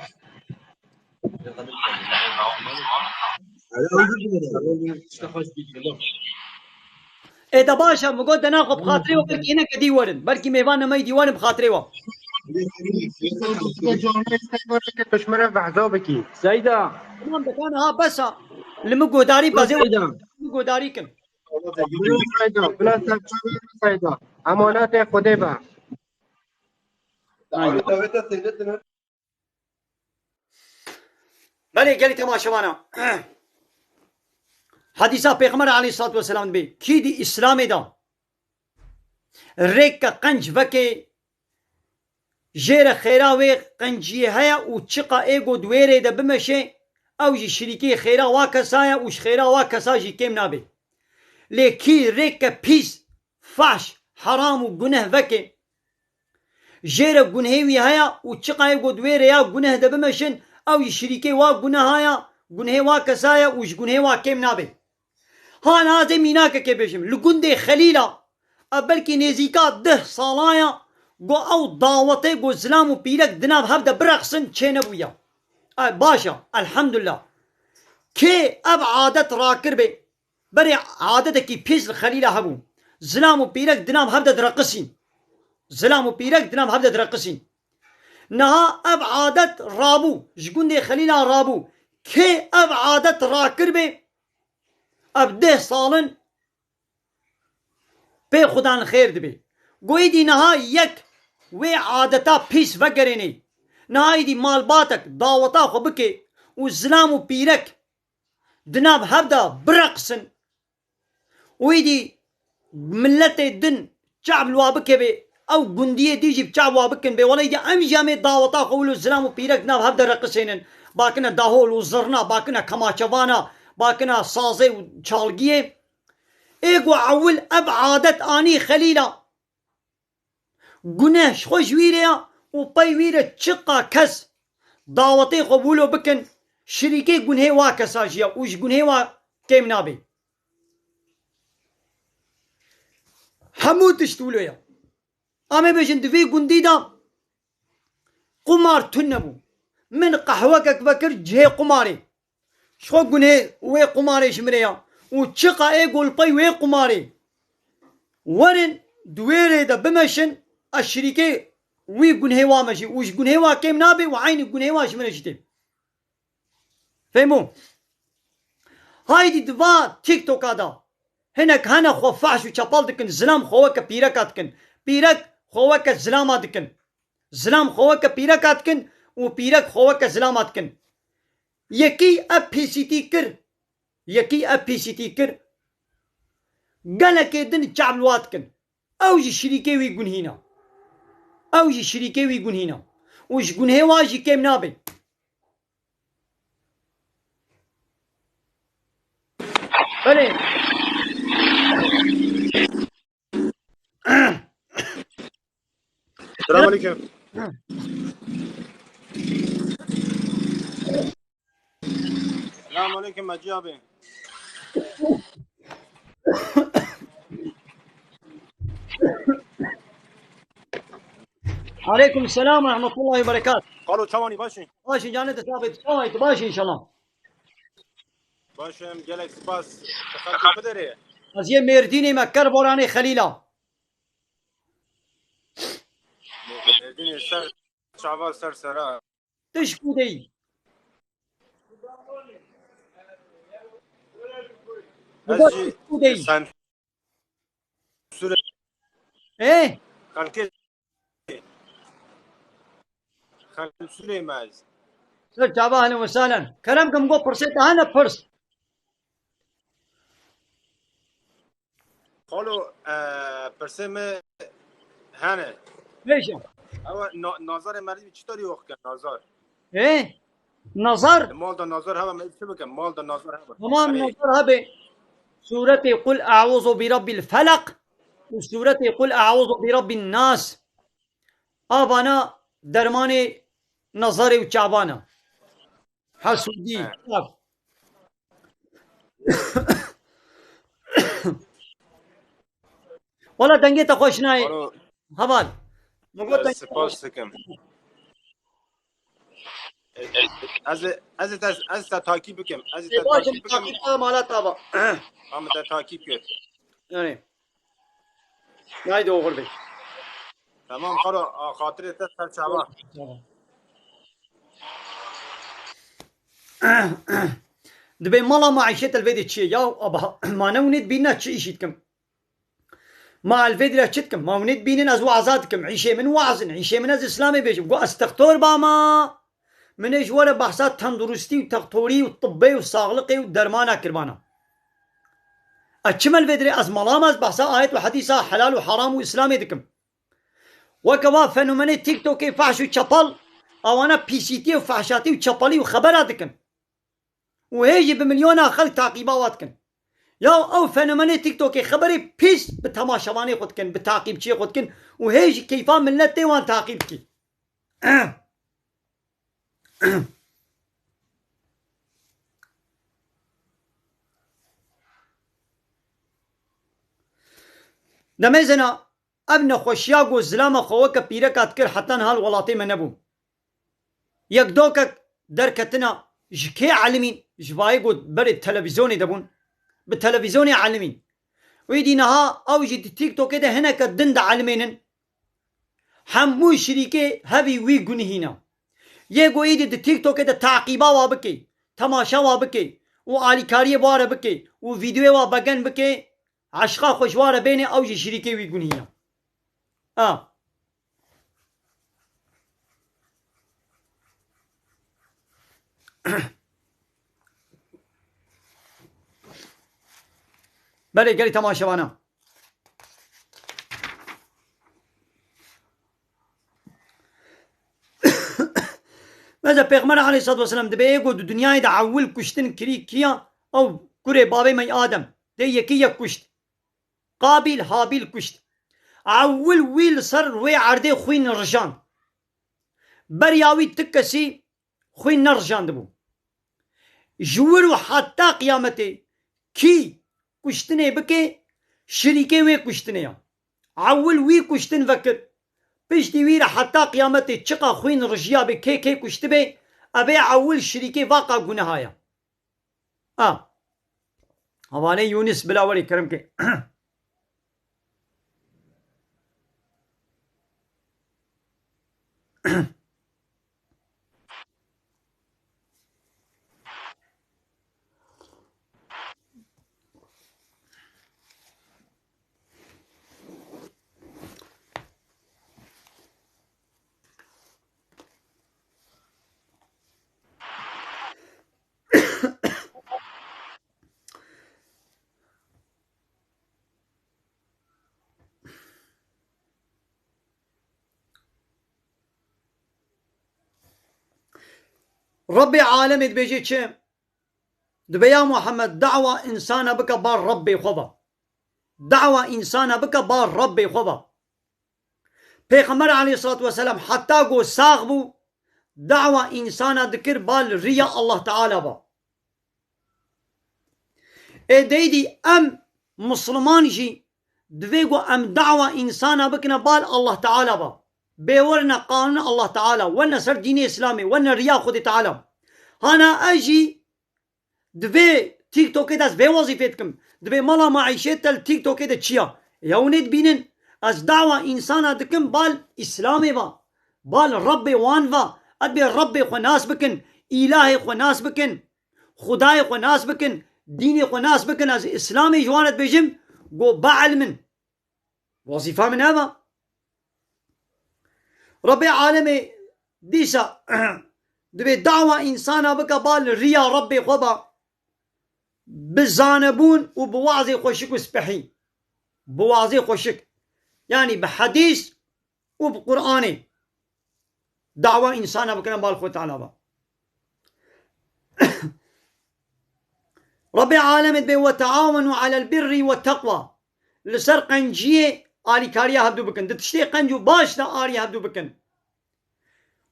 Ê de baş e, min got dena xwe bi xatirê we, belkî hineke dî werin. Belkî mêvan nemeyî dî werin bi xatirê we. Tu ji me re behsa bikî. Seyda. Tamam, de ka niha bes e. Li min guhdarî bezê. Seyda. Li min guhdarî kin. Bila Seyda, bila serçavê Seyda. Emanetê Xwedê be. Aynen. Belê gelî temaşevana. Hedîsa Pêxember aleyhissalatu vesselam dibê. Kî di Îslamê de rêke qenc veke, jê re xêra wê qenciyê heye û çiqa ê ku di wê rê de bimeşe, ew jî şirîkê xêra wa kesa ye û ji xêra wa kesa jî kêm nabe. Lê kî rêke pîs, fahş, heram û guneh veke, jê re gunhê wî heye û çiqa ê ku di wê rêya guneh de bimeşin, ew jî şirîkê wa guneha ya, gunhê wa kesa ye û ji gunhê wa kêm nabe. Ha niha ez ê mînakekê bêjim. Li gundê Xelîla, ev belkî nêzîka deh sala ya, ku ew dawetê ku zilam û pîrek di nav hev de bireqsin çênebûye. E, baş e, elhamdulillah. Kê ev adet rakiribê, berê adetekî pîs li Xelîla hebû. Zilam û pîrek di nav hev de direqisîn. Zilam û pîrek di nav hev de direqisîn. Niha ev adet rabû, ji gundê Xelîla rabû. Kê ev adet rakiribê, ev deh sal in pê Xudan xêr dibê. Go êdî niha yek wê adeta pîs vegerênê. Niha êdî malbatek daweta xwe bike û zilam û pîrek di nav hev de bireqsin û êdî miletê din çav li wa bikeve, ew gundiyê dî jî bi çav wa bikin bê. Wele êdî em jî em ê daweta xwe wilo zilam û pîrek di nav hev de reqisênin. Bakine dahol û zirna, bakine kemaçevana, bakine sazê û çalgiyê. Ê ku ewil ev adet anî Xelîla. Guneh ji xwe ji wî re ya û pey wî re çiqa kes dawetê xwe wilo bikin, şirîkê gunhê wa kesa jî ya û ji gunhê wa kêm nabe. Hemû tişt wilo ya. Em ê bêjin di vê gundî de qumar tune bû. Min qehwekek vekir cihê qumarê. Ji xwe gunê wê qumarê ji min re ya. Û çiqa ê golpey wê qumarê. Werin di wê rê de bimeşin, ez şirîkê wî gunhê wa me jî. Û ji gunhê wa kêm nabe û eynî gunhê wa ji min re jî tê. Fehmo. Haydî di va TikToka da. Hinek hene xwe fahş û çepal dikin, zilam xwe weke pîreka dikin. Pîrek xwe weke zilama dikin. Zilam xwe weke pîreka dikin û pîrek xwe weke zilama dikin. Yekî ev pîsîtî kir. Yekî ev pîsîtî kir. Gelekê din çav li wa dikin. Ew jî şirîkê wî gunhîna. Ew jî şirîkê wî gunhîna. Û ji gunhê wa jî kêm nabe. Belê. Selamünaleyküm. Selamünaleyküm Hacı abi. Aleykum selam ve rahmetullahi ve berekat. Kalo, çawanî, başî? Başî, canê te sabit. Çawanî, tu başî inşallah. Baş im, gelek spas. Xelkê biderê. Ez yê Mêrdînê me, Kerboranê Xelîla. Mêrdînê ser çava, ser sera. Tişt ku dey. Ez jî sen Sûrê. Ê? Xelkê. Xelkê Sûrê me ez. Ser çava, ehlen ve sahlen. Kerem kim, go pirsê te hene, pirs. Xalo, e, pirsê me hene. Bêje. Ewa, na-, nazarê merdimî çitorî oxke nazar? Ê? Nazar? Li mal da nazar hebe, me çi bikim? Mal da nazar hebe. Tamam, erê. Nazar hebe. Sûretê Qul Eûzu bi Rabbil Felak û sûretê Qul Eûzu bi Rabbin Nas. Avana dermanê nazarê û çavana. Hesûdî, he, çav. Wala dengê te xweş nayê. Xalo, heval. Min got ez dengê te spas xweş dikim. Ez, ez, ez, ez te takip bikim. Ez te, ê, baş im, takip bikim. Takip te mala te ba. Em te takip kir. Yanî. Haydi oxir be. Tamam, xalo, a, xatirê te ser çava. Tamam. Dibê mala maîşet el vê de çi ye? Ya, aba, ma ne hûn ê dibînin ez çi îşî dikim? Ma el vê de çi dikim? Ma hûn ê dibînin ez waza dikim. Îşê min waz in, îşê min ez Îslamê bêjim. Got ez textor bama. Min ê ji we re behsa tenduristî û textorî û tibbê û saxliqê û dermana kiribana. Ez çi me li vê dirê, ez mala me, ez behsa ayet û hedîsa helal û heram û Îslamê dikim. Weke va fenomenê TikTokê fahş û çepal, awana pîsîtî û fahşatî û çepalî û xebera dikin. Û hê jî bi milyona xelk taqîba wa dikin. Ya ew fenomenê TikTokê xeberê pîs bi temaşevanê xwe dikin, bi taqîbçiyê xwe dikin û hê jî keyfa miletê wan taqîb dikî. Demê zina, ev nexweşiya ku zilama xwe weke pîreka dikir heta niha li welatê me nebû. Yek dokek derketina ji kê elimîn, ji bayê ku berê televîzyonê de bûn, bi televîzyonê elimîn. Wî dî niha ew jî di TikTokê de hineke din de elimênin. Hemû şirîkê hevî wî gunihîne. Yê ku êdî di TikTokê de taqîba wa bike, temaşa wa bike û alîkariyê wa re bike û vîdeoya wa begen bike, eşqa xwe ji wa re bêne, ew jî şirîkê wî gunihîne. A. Belê gelî temaşevana. Mesela Pêxember aleyhissalatu vesselam dibê ê ku di dinyayê de ewil kuştin kirî kiya ew kurê bavê me Adem. Dê yekî yek kuşt. Qabîl Habîl kuşt. Ewil wî li ser wê erdê xwîn rijand. Beriya wî ti kesî xwîn nerijandibû. Ji wir û heta qiyametê kî kuştinê bike, şirîkê wê kuştinê ya. Ewil wî kuştin vekir. Piştî wî re heta qiyametê çiqa xwîn rijiya bê, kê kê kuştibê, ebê ewil şirîkê vaqa guneha ye. A. Hevalê Yûnis bila werê kerem ke. Rebbê alemê dibêje çi? Dibe ya Muhammed, dawa însana bike bar Rebbê xwe ve. Dawa însana bike bar Rebbê xwe ve. Pêxember aleyhissalatu vesselam heta ku sax bû, dawa însana dikir bal riya Allah Teala ve. Ê deydî em Musliman jî divê ku em dawa însana bikine bal Allah Teala ve. Bê werine qanûn Allah Teala, werine ser dînê Îslamê, werine riya Xwedê Teala. Hana ez jî divê TikTokê de ez vê wezîfê dikim. Divê mala maîşê te li TikTokê de çi ya? Ya hûn ê dibînin. Ez dawa însana dikim bal Îslamê ve. Bal Rebbê wan ve. Ez dibê Rebbê xwe nas bikin. Îlahê xwe nas bikin. Xwedayê xwe nas bikin. Dînê xwe nas bikin. Ez Îslamê ji wan re dibêjim. Go bielmin. Wezîfa min ev e. Rebbê alemê dîsa divê dawa însana bike bal riya Rebbê xwe ba, bi zanebûn û bi wazê xweşik û spehî. Bi wazê xweşik. Yanî bi hedîs û bi Qur'anê. Dawa însana bikine bal Xwedê Teala ba. Rebbê alemê dibê, "Ve teawenu alel birri ve teqwa." Li ser qenciyê alîkariya hevdû bikin. Di tiştê qenc û baş de alî hevdû bikin.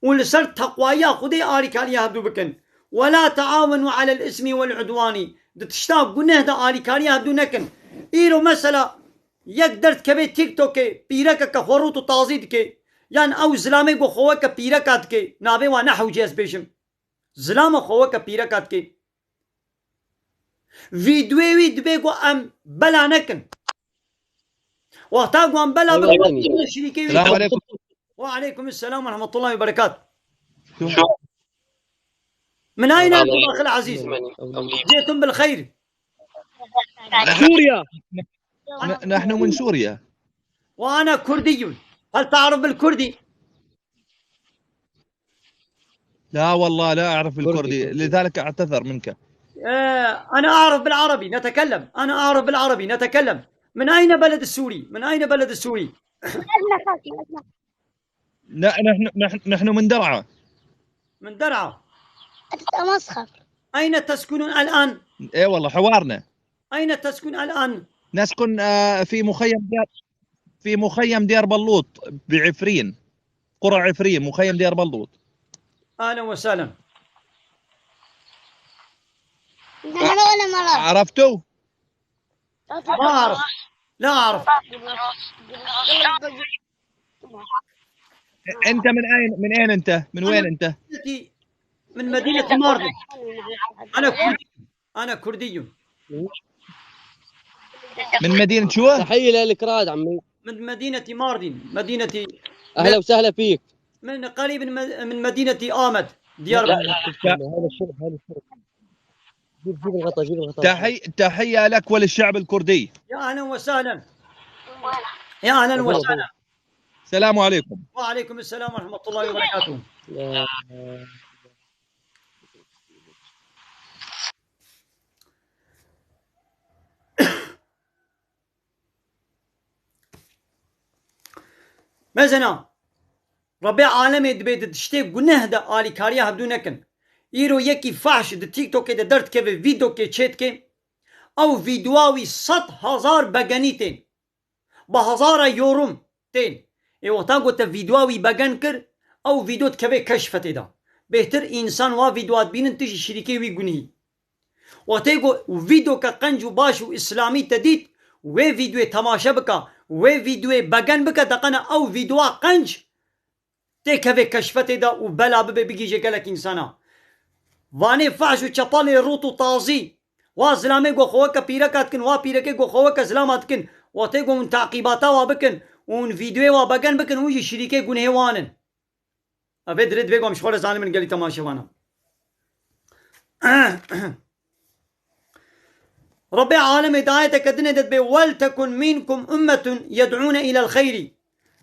Û li ser teqwayiya Xwedê alîkariya hevdû bikin. "Ve la teawenu alel ismi vel udwani." Di tişta guneh de alîkariya hevdû nekin. Îro mesela yek derdikeve TikTokê, pîrekeke xwe rût û tazî dike. Yan ew zilamê ku xwe weke pîreka dike. Navê wan ne hewce ez bêjim. Zilama xwe weke pîreka dike. Vîdyoyê wî dibê ku em bela nekin. Wexta ku em bela bikin, şirîkê wî. Selamun aleyküm. Ve aleyküm selam ve rahmetullahi ve berekat. من أين أنتم أخي العزيز؟ جئتم بالخير. سوريا. ن-، نحن من سوريا. وأنا كردي. هل تعرف بالكردي؟ لا والله لا أعرف كردي، الكردي، كردي. لذلك أعتذر منك. آه، أنا أعرف بالعربي، نتكلم. أنا أعرف بالعربي، نتكلم. من أين بلد السوري؟ من أين بلد السوري؟ لا، نحن، نحن، نحن من درعا. من درعا. أنت مسخر. أين تسكنون الآن؟ إيه والله، حوارنا. أين تسكن الآن؟ نسكن، آه، في مخيم ديار، في مخيم ديار بلوط بعفرين، قرى عفرين، مخيم ديار بلوط. أهلا وسهلا. نحن ولا مرة. عرفتوا؟ ما أعرف. لا أعرف. أنت من أين، من أين أنت؟ من وين أنت؟ من مدينة ماردين. أنا كردي. أنا كردي. من مدينة شو؟ تحية لك راد عمي. من مدينة ماردين، مدينة أهلا وسهلا فيك. من قريب من مد-، من مدينة آمد، ديار لا، بكر. لا، هذا الشرب، هذا الشرب. جيب، جيب الغطا، جيب الغطا. تحي-، تحية لك وللشعب الكردي. يا أهلا وسهلا. يا أهلا وسهلا. السلام عليكم. وعليكم السلام ورحمة الله وبركاته. يا Mezena, Rebê alemê dibê di tiştê guneh de alîkariya hevdû nekin. Îro yekî fahş di TikTokê de derdikeve, vîdokê çêdike, ew vîdyoa wî sed hezar begenî tên. Bi hezara yorum tên. Ê wexta ku te vîdyoa wî begen kir, ew vîdyo dikeve keşfetê de. Bêhtir însan wa vîdyoa dibînin, tu jî şirîkê wî gunî. Wextê ku vîdyoke qenc û baş û îslamî te dît, wê vîdyoyê temaşe bike, wê vîdyoyê begen bike, deqene ew vîdyoa qenc têkeve keşfetê de û bela bibe bigihîje gelek însana. Vanê fahş û çepalê rût û tazî, wa zilamê go xwe weke pîreka dikin, wa pîrekê go xwe weke zilama dikin, wa tê go hûn teqîbata wa bikin û hûn vîdeoyê wa begen bikin, hûn jî şirîkê gunhê wan in. Ev ê dirê divê go em ji xwe re zanibin gelî temaşevana. Rebbê alemê di ayeteke dinê de dibê, "Wel tekun minkum ummetun yed'ûne ilel xeyrî."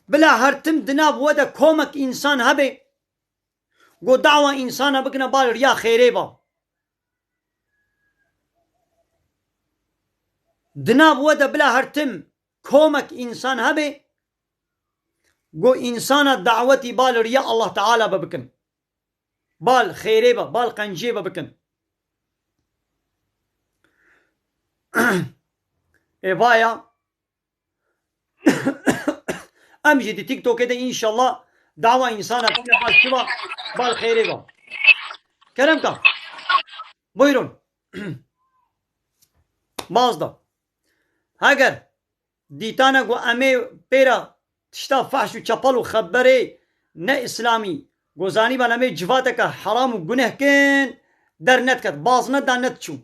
Bila her tim di nav we de komek însan hebe, go dawa însana bikine bal riya xêrê ba. Di nav we de bila her tim komek însan hebe, go însana dawetî bal riya Allah Teala be bikin. Bal xêrê be, bal qenciyê be bikin. Ê vaya, em jî di TikTokê de înşallah dawa însana tine bal çi ba, bal xêrê ba. Kerem ka. Buyurun. Baz da. Heger dîtana ku em ê pêra tişta fahş û çepal û xeberê ne îslamî, ku zanîban em ê civateke heram û guneh kin, dernediket, baz nedan, nediçû.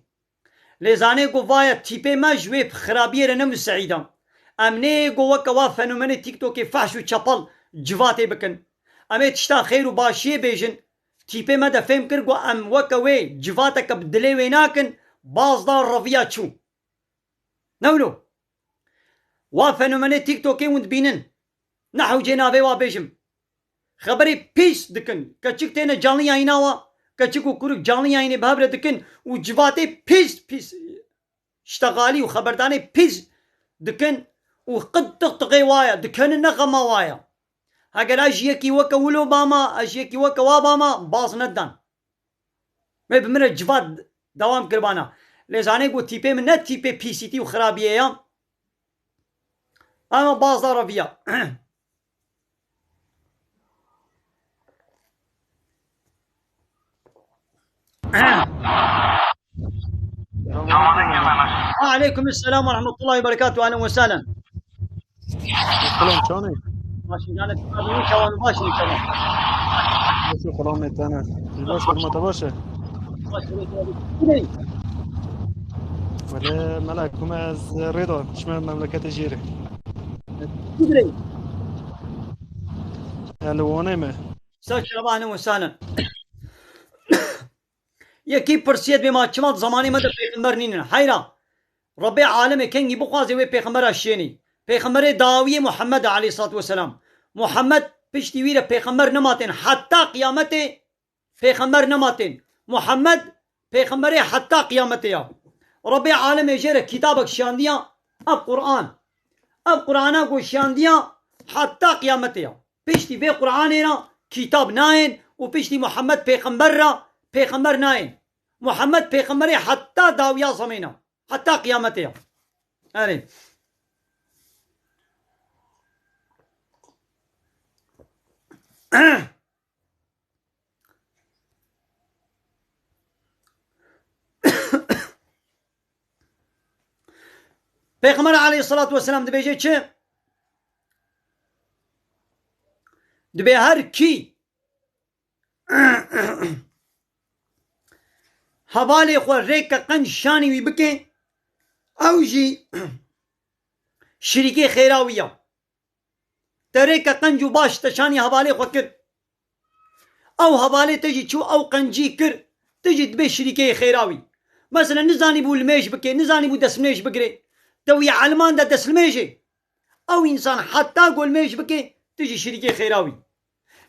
Lê zanê ku vaya tîpê me ji wê xirabiyê re ne museîd a. Em nê ku weke wa fenomenê TikTokê fahş û çepal civatê bikin. Em ê tişta xêr û başiyê bêjin. Tîpê me de fêm kir ku em weke wê civateke bi dilê wê nakin, baz da, reviya çû. Ne wilo. Wa fenomenê TikTokê hûn dibînin. Ne hewcê navê wa bêjim. Xeberê pîs dikin. Keçik têne canlı yayına wa. Keçik û kurik canlı yayınê bi hev re dikin û civatê pîs pîs ştegalî û xeberdanê pîs dikin û qid tiqtiqê wa ya. Dikenin ne xema wa ya. Heger a ji yekî weke wilo bama, a ji yekî weke wa bama, baz nedan. Wê bi min re civat dewam kiribana. Lê zanê ku tîpê min ne tîpê pîsîtî û xirabiyê ya. Ama bazda reviya. Aleykum selam ve rahmetullahi ve berekatuhu. Ahlen ve sahlen. Selam, çawanî? Başin, canê, tu abi, çawan, başin, çawan. Baş û selamê te ne. Baş, hurmeta baş e. Baş, hurmeta baş. Wele, mela, kuma ez rêda, çime memleketê jêrê. Kudrê. Yani, Wanê me. Ser şereba, ahlen ve sahlen. Yekî pirsiyet bê ma çima zamanê me de pêxember nînin. Heyra. Rebê alemê kengî bixwazê wê pêxembera şênî. Pêxemberê dawiyê Muhammed aleyhissalatu vesselam. Muhammed piştî wî re pêxember nematên. Heta qiyametê pêxember nematên. Muhammed pêxemberê heta qiyametê ya. Rebê alemê jê re kitabek şiyandiya, ev Qur'an. Ev Qur'ana ku şiyandiya heta qiyametê ya. Piştî vê Qur'anê ra kitab nayên û piştî Muhammed pêxember ra pêxember nayên. Muhammed pêxemberê heta dawiya zemêna, heta qiyametê ya. Erê. Pêxember aleyhissalatu vesselam dibêje çi? Dibê her kî hevalê xwe rêke qenc şanî wî bike, ew jî şirîkê xêra wî ya. Te rêke qenc û baş te şanî hevalê xwe kir. Ew hevalê te jî çû ew qencî kir, tu jî dibê şirîkeyê xêra wî. Mesela nizanîbû limêj bike, nizanîbû destmêj bigire. Te wî elman de destmêjê. Ew însan heta ku limêj bike, tu jî şirîkê xêra wî.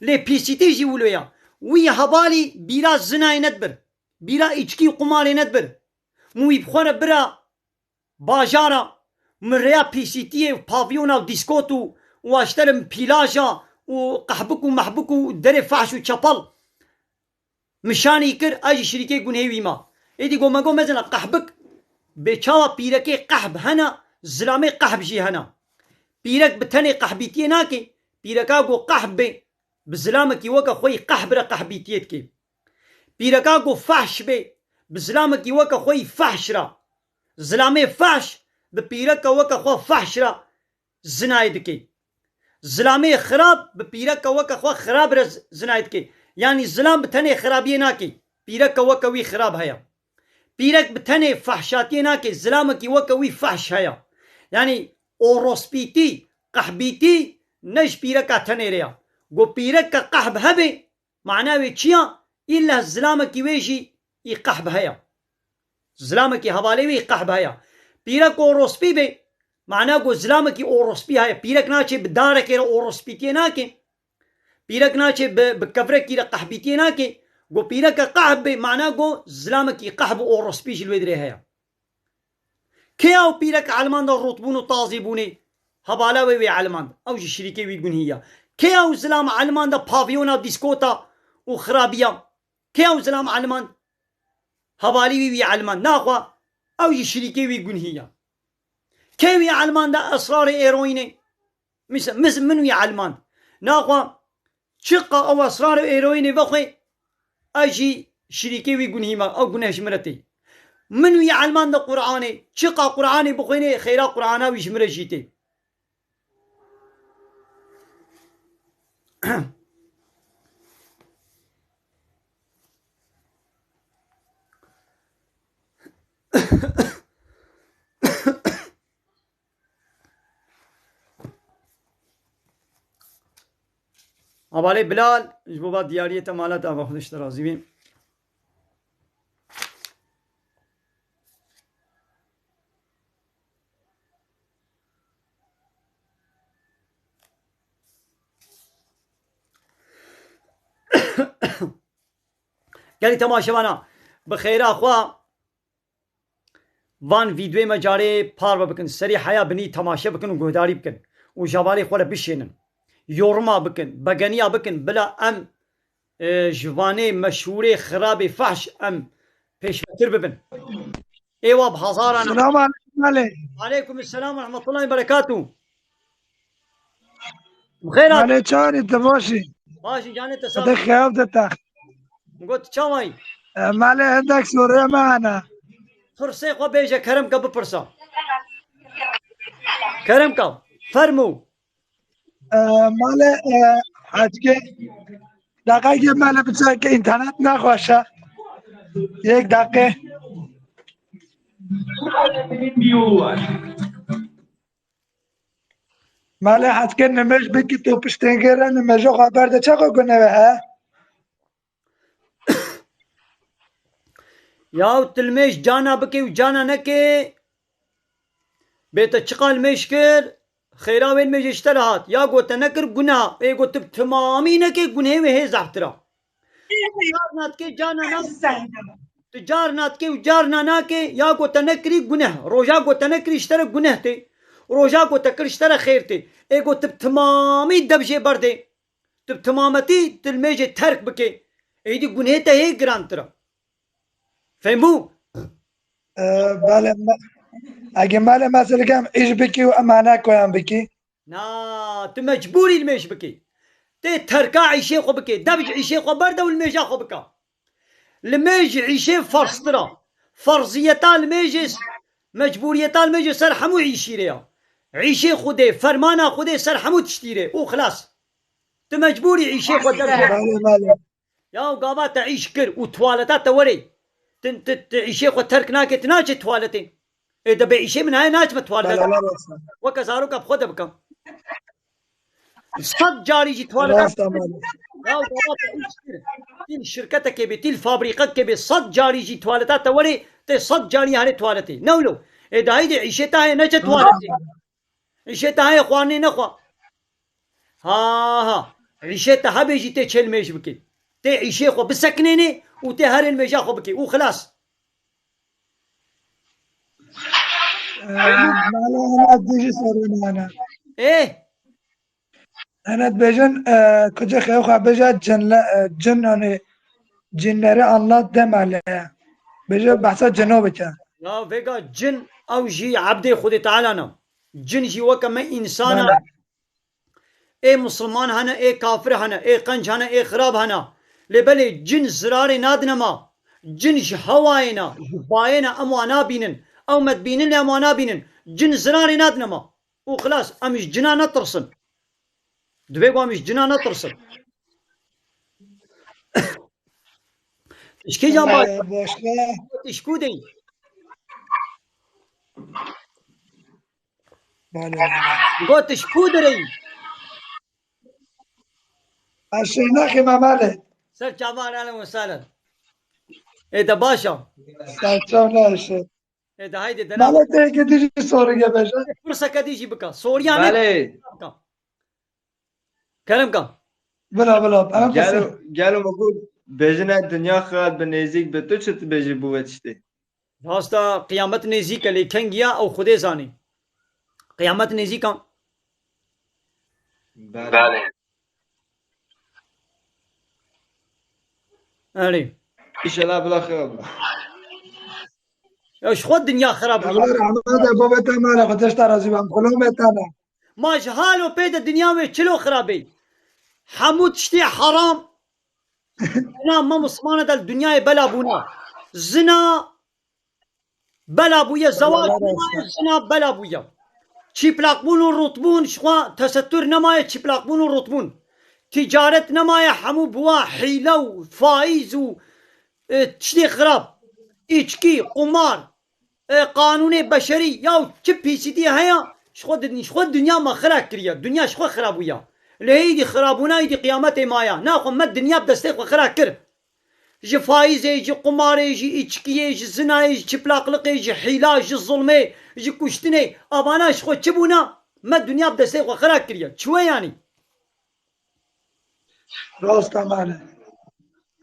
Lê pîsîtî jî wilo ya. Wî hevalî bîra zinayê nedibir. Bîra îçkî û qumarê nedibir. Min wî bi xwe re bira bajara, min rêya pîsîtiyê û paviyona û dîskot û waşterim pîlaja û qehbik û mehbik û derê fahş û çepal min şanî kir, ez jî şirîkê gunhê wî ma. Êdî go me go mezina qehbik, bê çawa pîrekê qehb hena, zilamê qehb jî hena. Pîrek bi tenê qehbîtiyê nake, pîreka go qehb bê, bi zilamekî weke xwe yî qehb re qehbîtiyê dike. Pîreka ku fahş be, bi zilamekî weke xwe yî fahş ra. Zilamê fahş bi pîreke weke xwe fahş ra zinayê dike. Zilamê xirab bi pîreka weke xwe xirab re z-, zinayê dike. Yanî zilam bi tenê xirabiyê nake. Pîreka weke wî xirab heye. Pîrek bi tenê fehşatiyê nake, zilamekî weke wî fehş heye. Yanî orospîtî, qehbîtî ne ji pîreka tenê re ya. Go pîreka qehb hebe, mana wê çi ya? Îlla zilamekî wê jî î qehb heye. Zilamekî hevalê wê î qehb heye. Pîrek orospî be, mana go zilamekî orospî heye. Pîrek naçê bi darekê re orospîtiyê nake. Pîrek naçê bi, bi kevrekî re qehbîtiyê nake. Go pîreke qehb be, mana go zilamekî qehb û orospî ji li wê dirê heye. Kê ew pîrek elmanda rotbûn û tazîbûnê? Hevala wê wê elmand. Ew jî şirîkê wî gunhî ya. Kê ew zilam elmanda pavyona, dîskota û xirabiya? Kê ew zilam elmand? Hevalî wî wî elmand. Naxwe ew jî şirîkê wî gunhî ya. Kê wî elmanda esrarê êroyînê? Mis-, mis-, min wî elmand. Naxwe çiqa ew esrar û êroyînê vexwê, ez jî şirîkê wî gunhî me, ew guneh ji min re tê. Min wî elmand de Qur'anê, çiqa Qur'anê bixwînê, xêra Qur'ana wî ji min re jî tê. Hevalê Bilal, ji bo va diyariyê te mala te, ava Xwedê ji te razî bî. Gelî temaşevana, bi xêra xwe van vîdyoyê me carê parve bikin, serî heya binî temaşe bikin û guhdarî bikin û ji hevalê xwe re bişênin. Yoruma bikin, begeniya bikin, bila em, e, ji vanê meşhûrê xirabê fehş em pêşvetir bibin. Êwa bi hezaran. Selamu aleykum Malê. Aleykum selam ve rahmetullahi ve berekatuh. Bi xêr hat. Malê çarî, tu baş î? Baş î canê te sağ. Xwedê xeyal de te. Got çawa yî? E, Malê hindek soruya me hene. Pirsê xwe bêje, kerem ke bipirsa. Kerem ke, fermû. E, Malê, e, heçkê. Deqekê Malê biçe ke înternet nexweş e. Yek deqê. Malê heçkê nimêj bikî tu piştengê re nimêjo xwe berde çaxo gune ve he? Yaw tu limêj cana bikê û cana nekê, bê te çiqa limêj kir, xêra wê limêjê ji te re hat. Ya got te nekir, guneh a. Ê got tu bi timamî nekê, gunhê wê hê zehftir a. Tu carna dikê, carna nakê. Tu carna dikê û carna nakê, ya got te nekirî, guneh. Roja got te nekirî, ji te re guneh tê. Roja got te kir, ji te re xêr tê. Ê got tu bi timamî dev jê berdê. Tu bi timametî tu limêjê terk bikê. Êdî gunhê te hê girantir e. Fehmbû? E, belê, me-, ege Malê mesela em îş bikî û emane koyan bikî. Na, tu mecbûrî limêj bikî. Tê terka îşê xwe bikê. Dev ji îşê xwe berde û limêja xwe bika. Limêj ji îşê ferztir a. Ferziyeta limêjê s-, mecbûriyeta limêjê ser hemû îşî re ya. Îşê Xwedê, fermana Xwedê ser hemû tiştî re û xilas. Tu mecbûrî îşê xwe derve. Belê, belê. Ya gava te îş kir û tuwaleta te werê. Tu, tu, tu îşê xwe terk nake, tu naçe tuwaletê. Ê de bê îşê min heye, naçime tuwaletê. Belê, belê, rast e. Weke zaroka bi xwe de bikim. Sed carî jî tuwaleta. Rast e, belê. Ya gava te îş kir. Tîl şirketekê bê, tîl fabrîqekê bê, sed carî jî tuwaleta te werê, tê sed carî herê tuwaletê. Ne wilo? Ê dahî de îşê te heye, neçe tuwaletê. Îşê te heye, xwarinê nexwe. Ha, ha. Îşê te hebe jî tê çelmêj bikê. Tê îşê xwe bisekinênê û tê herê limêja xwe bikê. Û xilas. Ee, Malê hene dijî serê me hene. Ê? Hene dibêjin, e, kucê xew xwe bêje cinle-, e, cin, hani, cinleri anlat de Malê. Bêje behsa cino bike. Ya vêga cin ew jî ebdê Xwedê Teala ne. Cin jî weke me însan e. Belê. Ê misilman hene, ê kafir hene, ê qenc hene, ê xirab hene. Lê belê cin zirarê nadine ma. Cin ji hewayê ne, ji bayê ne, em wan nabînin. Ew me dibînin lê em wan nabînin. Cin zirarê nadine ma. Û xilas, em ji cina netirsin. Divê ku em ji cina netirsin. Tişkî can baş. Ee, başka? Tişkû dey. Bale. Got tişkû direy. Ez şênexê me malê. Ser çavan, ehlen we sehlen. Ê de baş a. Ser çav ne eşe. Ê de haydi de. Malê te yekê dijî sorî ge beje. Pirseke dijî bika. Soriya ne? Belê. Bika. Kerem ka. Bila, bila. Em Gelo, kese. Gelo me got, bêjine dinya xirab bi nêzîk bi, tu çi dibêjî bo vê tiştê? Rasta qiyamet nêzîk e, lê kengiya ew Xwedê zanî. Qiyamet nêzîk e. Belê. Erê. Înşallah bila xirab. Ya ji xwe dinya xirab bû. Allah rahmet e, baba te mala xwe tişta razî bam. Xulomê te ne. Ma ji halo pê de dinya wê çilo xirabê. Hemû tiştê heram. Zina me Muslimane de li dinyayê bela bûne. Zina bela bûye, zewac nemaye, zina bela bûye. Çîplaqbûn û rûtbûn, ji xwe tesettur nemaye, çîplaqbûn û rûtbûn. Ticaret nemaye, hemû bûwa hîle û faîz û, e, tiştê xirab. Îçkî, qumar, e, qanûnê beşerî, ya çi pîsîtî heye, ji xwe di-, ji xwe dinya me xira kiriye. Dinya ji xwe xira bûye. Lê êdî xirabûna êdî qiyametê maye. Naxwe me dinya bi destê xwe xira kir. Ji faîzê, ji qumarê, ji îçkiyê, ji zinayê, ji çiplaqliqê, ji hîla, ji zulmê, ji kuştinê. Avana ji xwe çi bûna? Me dinya bi destê xwe xira kiriye. Çi we yanî? Rast e malê.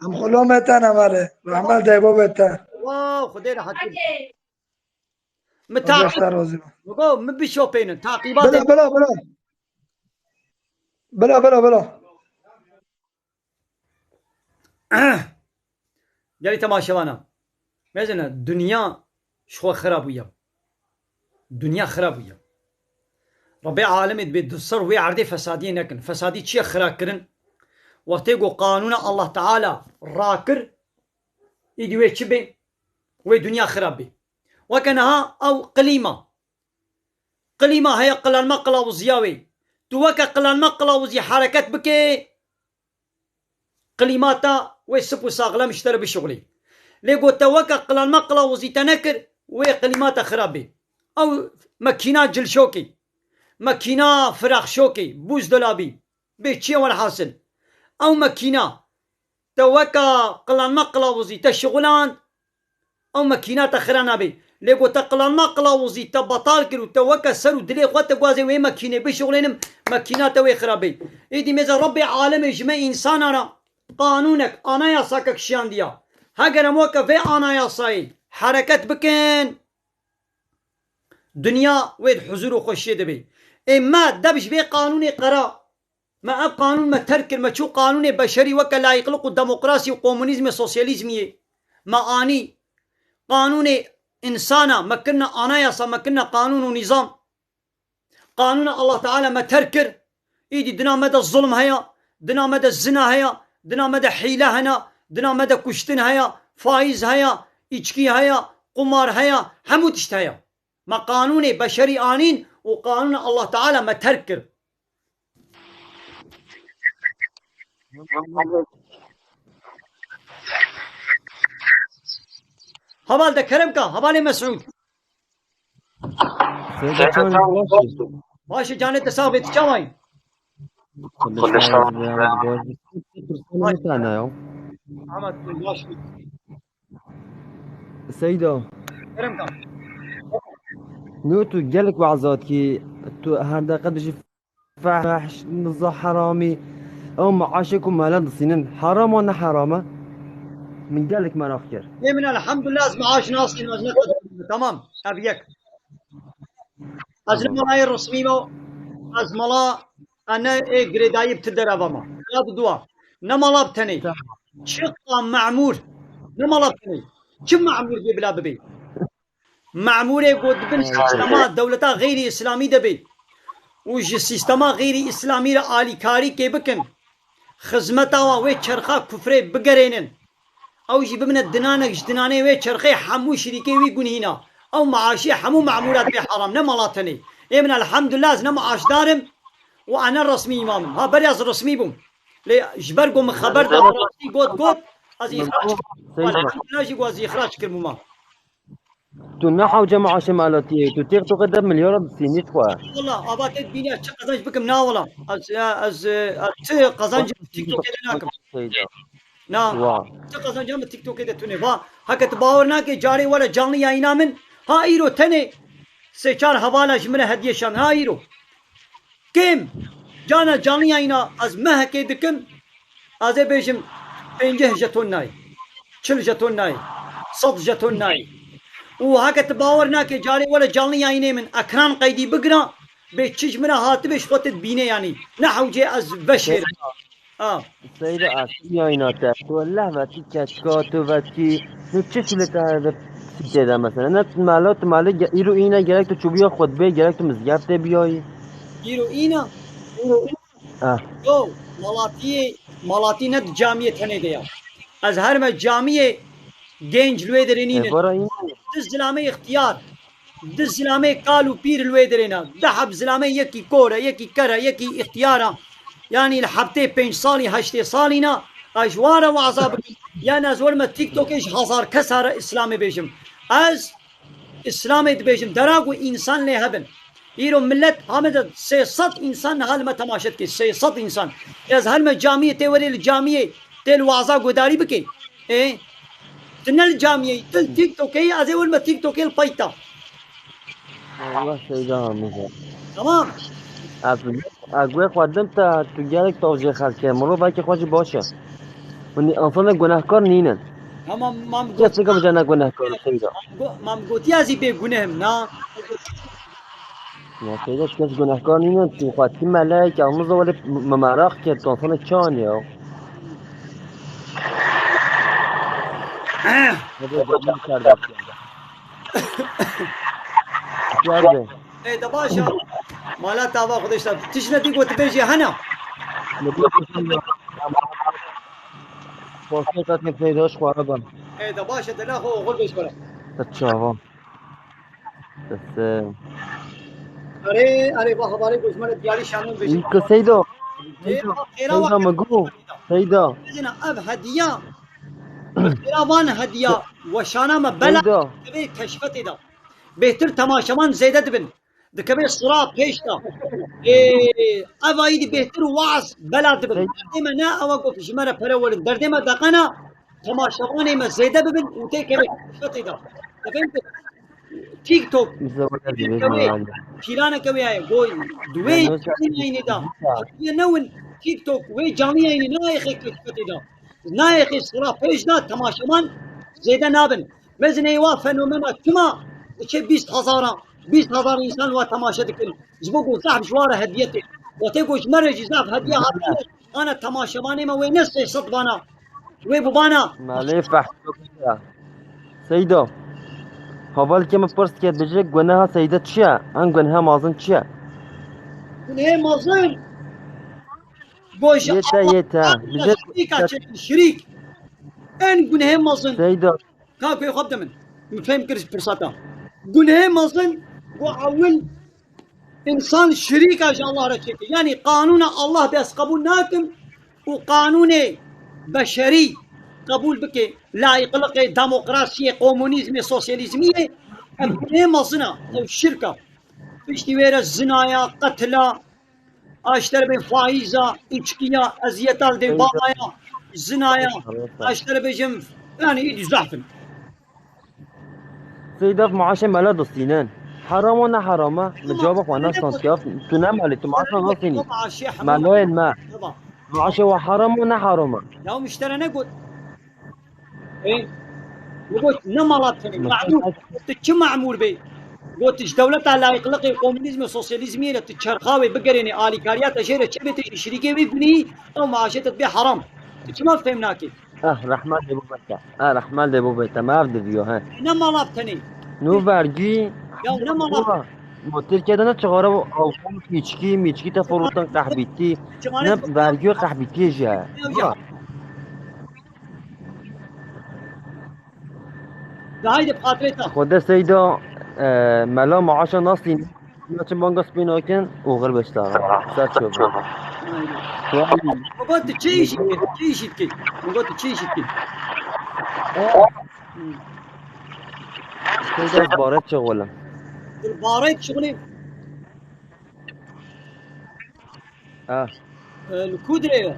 Em xulomê te ne malê. Rahmet dê bo be te. Wow, Xwedê rehetî. Mi Allah taqîb. Te razî be. Mi got, mi bişopênin. Taqîbatê. Bila, bila, bila. Bila, bila, bila. Gelî temaşevana. Mezine, dinya ji xwe xira bûye. Dinya xira bûye. Rebê alemê dibê di ser wê erdê fesadiyê nekin. Fesadî çi ye xira kirin? Wextê ku qanûna Allah Teala rakir, îdî wê çi bê? Wê dinya xira bê. Weke niha ew klîma. Klîma heye, qilanma qilawuziya wê. Tu weke qilanma qilawuzî hereket bikê, klîma te wê sip û saxlem ji te re bişuxulê. Lê got te weke qilanma qilawuzî te nekir, wê klîma te xirab bê. Ew mekîna cilşokê, mekîna firaxşokê, buzdolabî, bê çi ye welhasil. Ew mekîna te weke qilanma qilawuzî te şixuland, ew mekîna te xira nabê. Lê ku te qilanma qilawuzî te betal kir û te weke ser û dilê xwe te guazê wê mekînê bişixulênim, mekîna te wê xira bê. Êdî mêze Rebbê alemê ji me însanan re qanûnek, anayasakek şiyandiya. Heger em weke vê anayasayê hereket bikin, dinya wê di huzur û xweşiyê de bê. Ê me deb ji vê qanûnê qera. Me ev qanûn me terk kir, me çû qanûnê beşerî weke layîqliq û demokrasî û komunîzmê sosyalîzmî yê. Me anî qanûnê însana, me kirine anayasa, me kirine qanûn û nîzam. Qanûna Allah Teala me terk kir. Îdî dina me de zulm heye, dina me de zina heye, dina me de hîle hene, dina me de kuştin heye, faîz heye, îçkî heye, qumar heye, hemû tişt heye. Me qanûnê beşerî anîn û qanûna Allah Teala me terk kir. Heval de kerem ka, hevalê Mesûd. Seyda çawan baş e? Baş e, canê te sax bê, tu çawa yî? Xulê sağ ol, baş e. Ama tu baş e. Seyda. Kerem ka. Nû tu gelek weza dikî, tu her deqe dijî fehş, niza heramî, ew meaşê ku mele disînin, heram a ne heram e? Min gelek meraq kir. Lê min elhamdulillah ez meaş nasînim, ez ne qedir. Tamam, ev yek. Ez ne melayê resmî me, ez mela, ez ne ê girêdayî bi tu dereva me. Ya bi dua. Ne mela bi tenê. Tamam. Çiqa memûr. Ne mela bi tenê. Çi memûr bê bila bibê? Memûrê ku di bin sîstema dewleta xeyrî îslamî de bê û ji sîstema xeyrî îslamî re alîkarîkê bikin, xizmeta wan wê çerxa kufrê bigerênin. Ew jî bibine dinanek ji dinanê wê çerxê hemû şirîkê wî gunhîna. Ew meaşê hemû memûra divê heram, ne mala tenê. Ê min elhamdulillah ez ne meaşdar im Û ana resmî îmam im. Ha, berê ez resmî bûm. Lê ji ber ku min xeber da, rastî got, got, ez îxrac kirim. Elhamdulillah jî ku ez îxrac kiribûma. Tu ne hewce maaşê melatiyê, tu TikTokê de milyara disînî xwe. Wala, ava te dibîne ez çi qezenc bikim, na wala. Ez, ez, ez çi qezenc TikTokê de nakim. Seyda. Na. Wa. Çi qezenca min TikTokê de tune. Va, heke tu bawer nake, carê were canlı yayına min. Ha îro tenê sê çar hevala ji min re hediye şan. Ha îro. Kêm. Cana canlı yayına ez mehekê dikim. Ez ê bêjim pêncî jeton nayê. Çil jeton nayê. Sed jeton nayê. Û heke tu bawer nake, carê were canlı yayınê min ekran qeydî bigira. Bê çi ji min re hatibê ji xwe tu dibîne yanî. Ne hewcê ez veşêrim. Ha. Seyda, ez yayna te. Tu leh vetî keçka, tu vetî. Tu çi şilê te de sîtê de mesela? Ne tu mala, tu malê ge-, îro îne gerek tu çûbûya xutbê, gerek tu mizgeftê biyayî. Îro îna? Ah. Yo, malatiyê, malatî ne di camiyê tenê de ya. Ez her me camiyê genç li wê derê nîne. E, bara îne. Tu zilamê ixtiyar. Di zilamê kal û pîr li wê derê ne. Di heb zilamê yekî kor e, yekî ker e, yekî îxtiyar e. Yanî li hebtê pênc salî, heştê salî ne. Ez ji wan re waza bikim. Yan ez werime TikTokê ji hezar kesa re Îslamê bêjim. Ez Îslamê dibêjim. Dera ku însan lê hebin. Îro milet hame de sê sed însan niha li me temaşe dike. Sê sed însan. Ez her me camiyê tê werê li camiyê tê li waza guhdarî bike. Ê? Tu ne li camiyê yî, tu li TikTokê yî, ez ê werime TikTokê li peyta. Allah Seyda Hamîze. Tamam. Ez, ez guhê xwe dim te, tu gelek tavcê xelkê, mirovekî xwe jî baş e. Hûn însanê gunehkar nînin. Tamam, mam got. Kes çika bije ne gunehkar, Seyda. Mam go-, mam gotiya zî bê guneh im, na. Ya Seyda, kes gunehkar nînin, tu xwe ti melek, yalnız o wele m-, m-, merak kir, tu insanê çan ya. Hadi, bak, bu kadar. Geldi. Ê, de baş e. Mala tava xwe de işte. Tişt ne dî got bêjî hene. Xwesê qetê peydaş xwe re ben. Ê, de baş e, de la xwe oxir bêj xwe re. Te çava. Te se. Erê, erê, va hevalê ku ji me re diyarî şanin bêjin. Seyda. Ê, Seyda, va xêra Seyda, wa me got. Seyda. Bêjin ev hediya. Xêra van hediya. Weşana me bela. Seyda. Divê keşfetê de. Bêhtir temaşevan zêde dibin. Dikeve sira pêş de. Ê, ev ayî dî bêhtir waz bela dibin. Derdê me ne ewa ku ji me re pere werin. Derdê me deqena temaşevanê me zêde bibin û tê keve keşfetê de. Dibin TikTok. Pîlaneke wê heye. Go, di wê yayînê de. Yê newin TikTok wê canlı yayînê nayê xê keşfetê de. Nayê xê sira pêş de temaşevan zêde nabin. Mezinê wa fenomena çima diçe bîst hezara, bîst hezar însan wa temaşe dikin. Ji bo ku zehf ji wa re hediye tê. Wextê ku ji me re jî zehf hediye hatine, ana temaşevanê me wê ne sê sed vana. Wê bibana. Malê fehmî. Seyda. Hevalkê min pirs dike, dibêje guneha Seyda çi ye? Em guneha mezin çi ye? Gunehê mezin. Goja. Yê te, yê te. Bije şirîka çekin, şirîk. En gunehê mezin. Seyda. Ka ku xwe bide min. Min fêm kir ji pirsata. Gunehê mezin, got ewil însan şirîka ji Allah re çêke. Yanî qanûna Allah bê ez qebûl nakim û qanûnê beşerî qebûl bike. Layîqliqê, demokrasiyê, komunîzmê, sosyalîzmiyê, ev gunehê mezin e, ew şirk e. Piştî wê re zinaya, qetila, A ji te re bê faîza, îçkiya, eziyeta li dê balaya, zinaya, a ji te re bêjim, yanî îdî zehf in. Seyda, maaşê mela distînin. Heram û ne heram e? Min cevaba xwe nestandiye. Tu ne malî, tu maaşa nastînî. Melayên me. Maaşê we heram û ne heram e? Ya min ji te re negot. Ê, got, ne mala tenê, memûr. Tu çi memûr bê? Got, ji dewleta layîqliqê, komunîzmê, sosyalîzmiyê re tu çerxa wê bigerênê, alîkariya te jê re çêbê, tu jî şirîkê wê gunî, ew maaşê te dibê heram. Tu çima fêm nakê? Ah, rehma lê bû bete. Ah, rehma lê bû bete. Me ev diviyo, he. Ne mala tenê. Nû vergî. Ya ne mala. Ma Tirkiye de ne çixare alkol, içki, miçki te firotin qehbîtî. Ne vergî qehbîtî jî. Ya. De haydi bi xatirê te. Xwedê Seyda, e, mela maaşa nastîn. Maçın banga spin oken, oğul beşta. Saçma. Aynen. Mugo, tu çi îşî dikî? Çi îşî dikî? Mugo, tu çi îşî dikî? Hı. Seyda, ez barek şixulim. Tu barek şixulî? Ha. E, li ku de ye?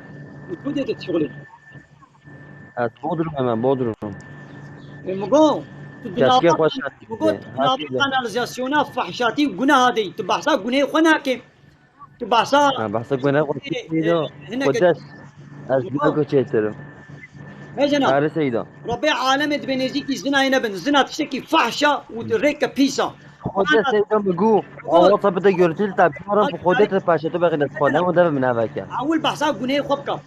Li ku de tu şixulî? Ez Bodrum hemen, Bodrum. E, Mugo, tu di Keşke nava, xweş Mugo, tu di nava kanalizasyona fahşatî û guneha de yî. Tu behsa gunehê xwe nakê. Tu behsa Ha, behsa gunehê xwe e, nakê. E, hineke Xwedeş, ez Mugo. Gunehê xwe çêtirim. He cena. Are Seyda. Rabbê alemê dibê nêzîkî zinayê nebin. Zina tiştekî fahşa û rêke pîsa. Xwedê Seyda Mugo. Mugo. Allah tabi de görüntülü tabi. Xwedê te paşe tu bexîne xwe. Ne o deve min eveke. Ewil behsa gunehê xwe bika.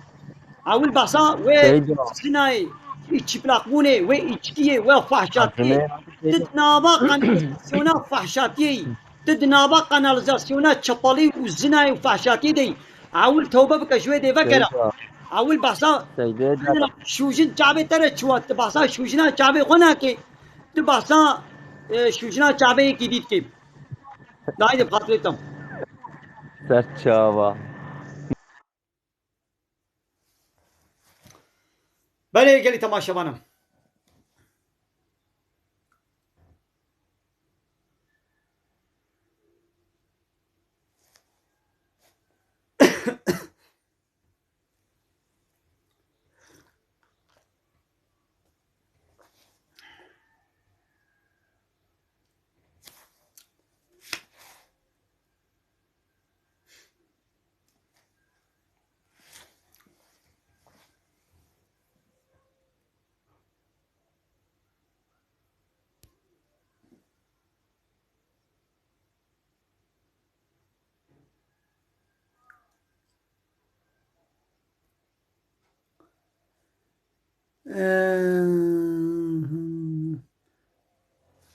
Ewil behsa wê Seyda. Zinayê, wê çîplaqbûnê, wê îçkiyê, wê fahşatiyê. Azime. Ti di nava kanalizasyona fahşatiyê yî. Ti di nava kanalizasyona çepalî û zinayê û fahşatiyê de yî. Ewil tewbe bike ji wê dê vekere. Seyda. Ewil behsa Seyda. Şûjin çavê te re çiwa, ti behsa şûjina çavê xwe nakê. Ti behsa, e, şûjina çavê yekî dî dikê. Dayê de bi xatirê te. Ser çava. Belê gelî temaşevanan.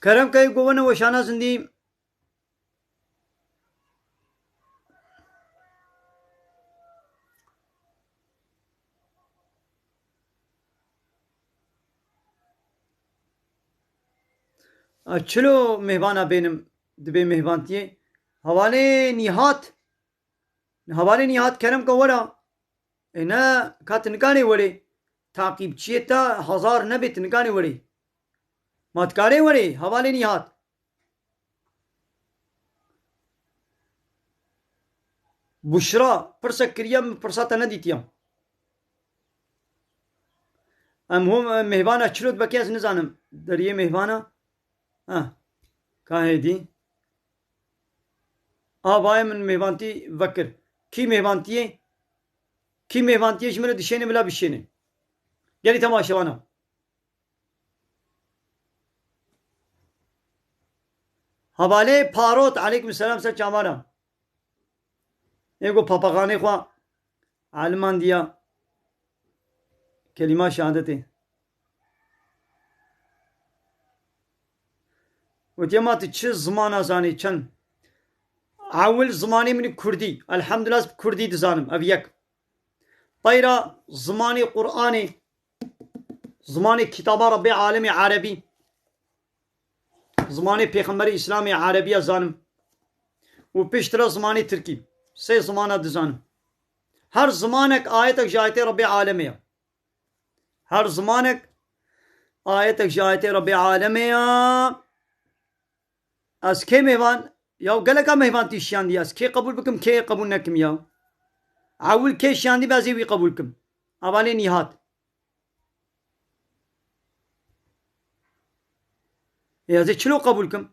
Kerem key govene weşana zindî. A, çilo mêvana bênim dibê mêvantiyê? Hevalê Nîhat. Hevalê Nîhat kerem ke wera. E ne, ka tu nikanê werê. Taqîbçiyê te hezar nebe, tu nikanê werê. Ma dikarê werê, hevalê Nîhat. Buşra, pirsek kiriye, min pirsa te nedîtiye. Em hûn, e, mêvana çilo dibekê ez nizanim. Deriyê mêvana. Ha. Ka hêdî. Avayê min mêvantî vekir. Kî mêvantiyê? Kî mêvantiyê ji min re dişêne bila bişêne. Gelî temaşevana. Hevalê Parot, aleykum selam, ser çavana. Ê ku papaqanê xwe alimandiya kelîma şehadetê. Gotiye, ma tu çi zimana zanî, çend? Ewil zimanê min kurdî. Elhamdulillah, ez bi kurdî dizanim. Ev yek. Peyra zimanê Qur'anê, zimanê kitaba Rebbê alemê erebî, zimanê pêxemberê Îslamê erebiya zanim û piştre zimanê tirkî. Sê zimana dizanim. Her zimanek ayetek ji ayetê Rebbê alemê ye. Her zimanek ayetek ji ayetê Rebbê alemê ye. Ez kê mêvan? Ya geleka mêvantî şiyandî, ez kê qebûl bikim, kê qebûl nekim ya? Ewil kê şiyandî be ez ê wî qebûl kim. Hevalê Nîhat. Ê, ez ê çilo qebûl kim?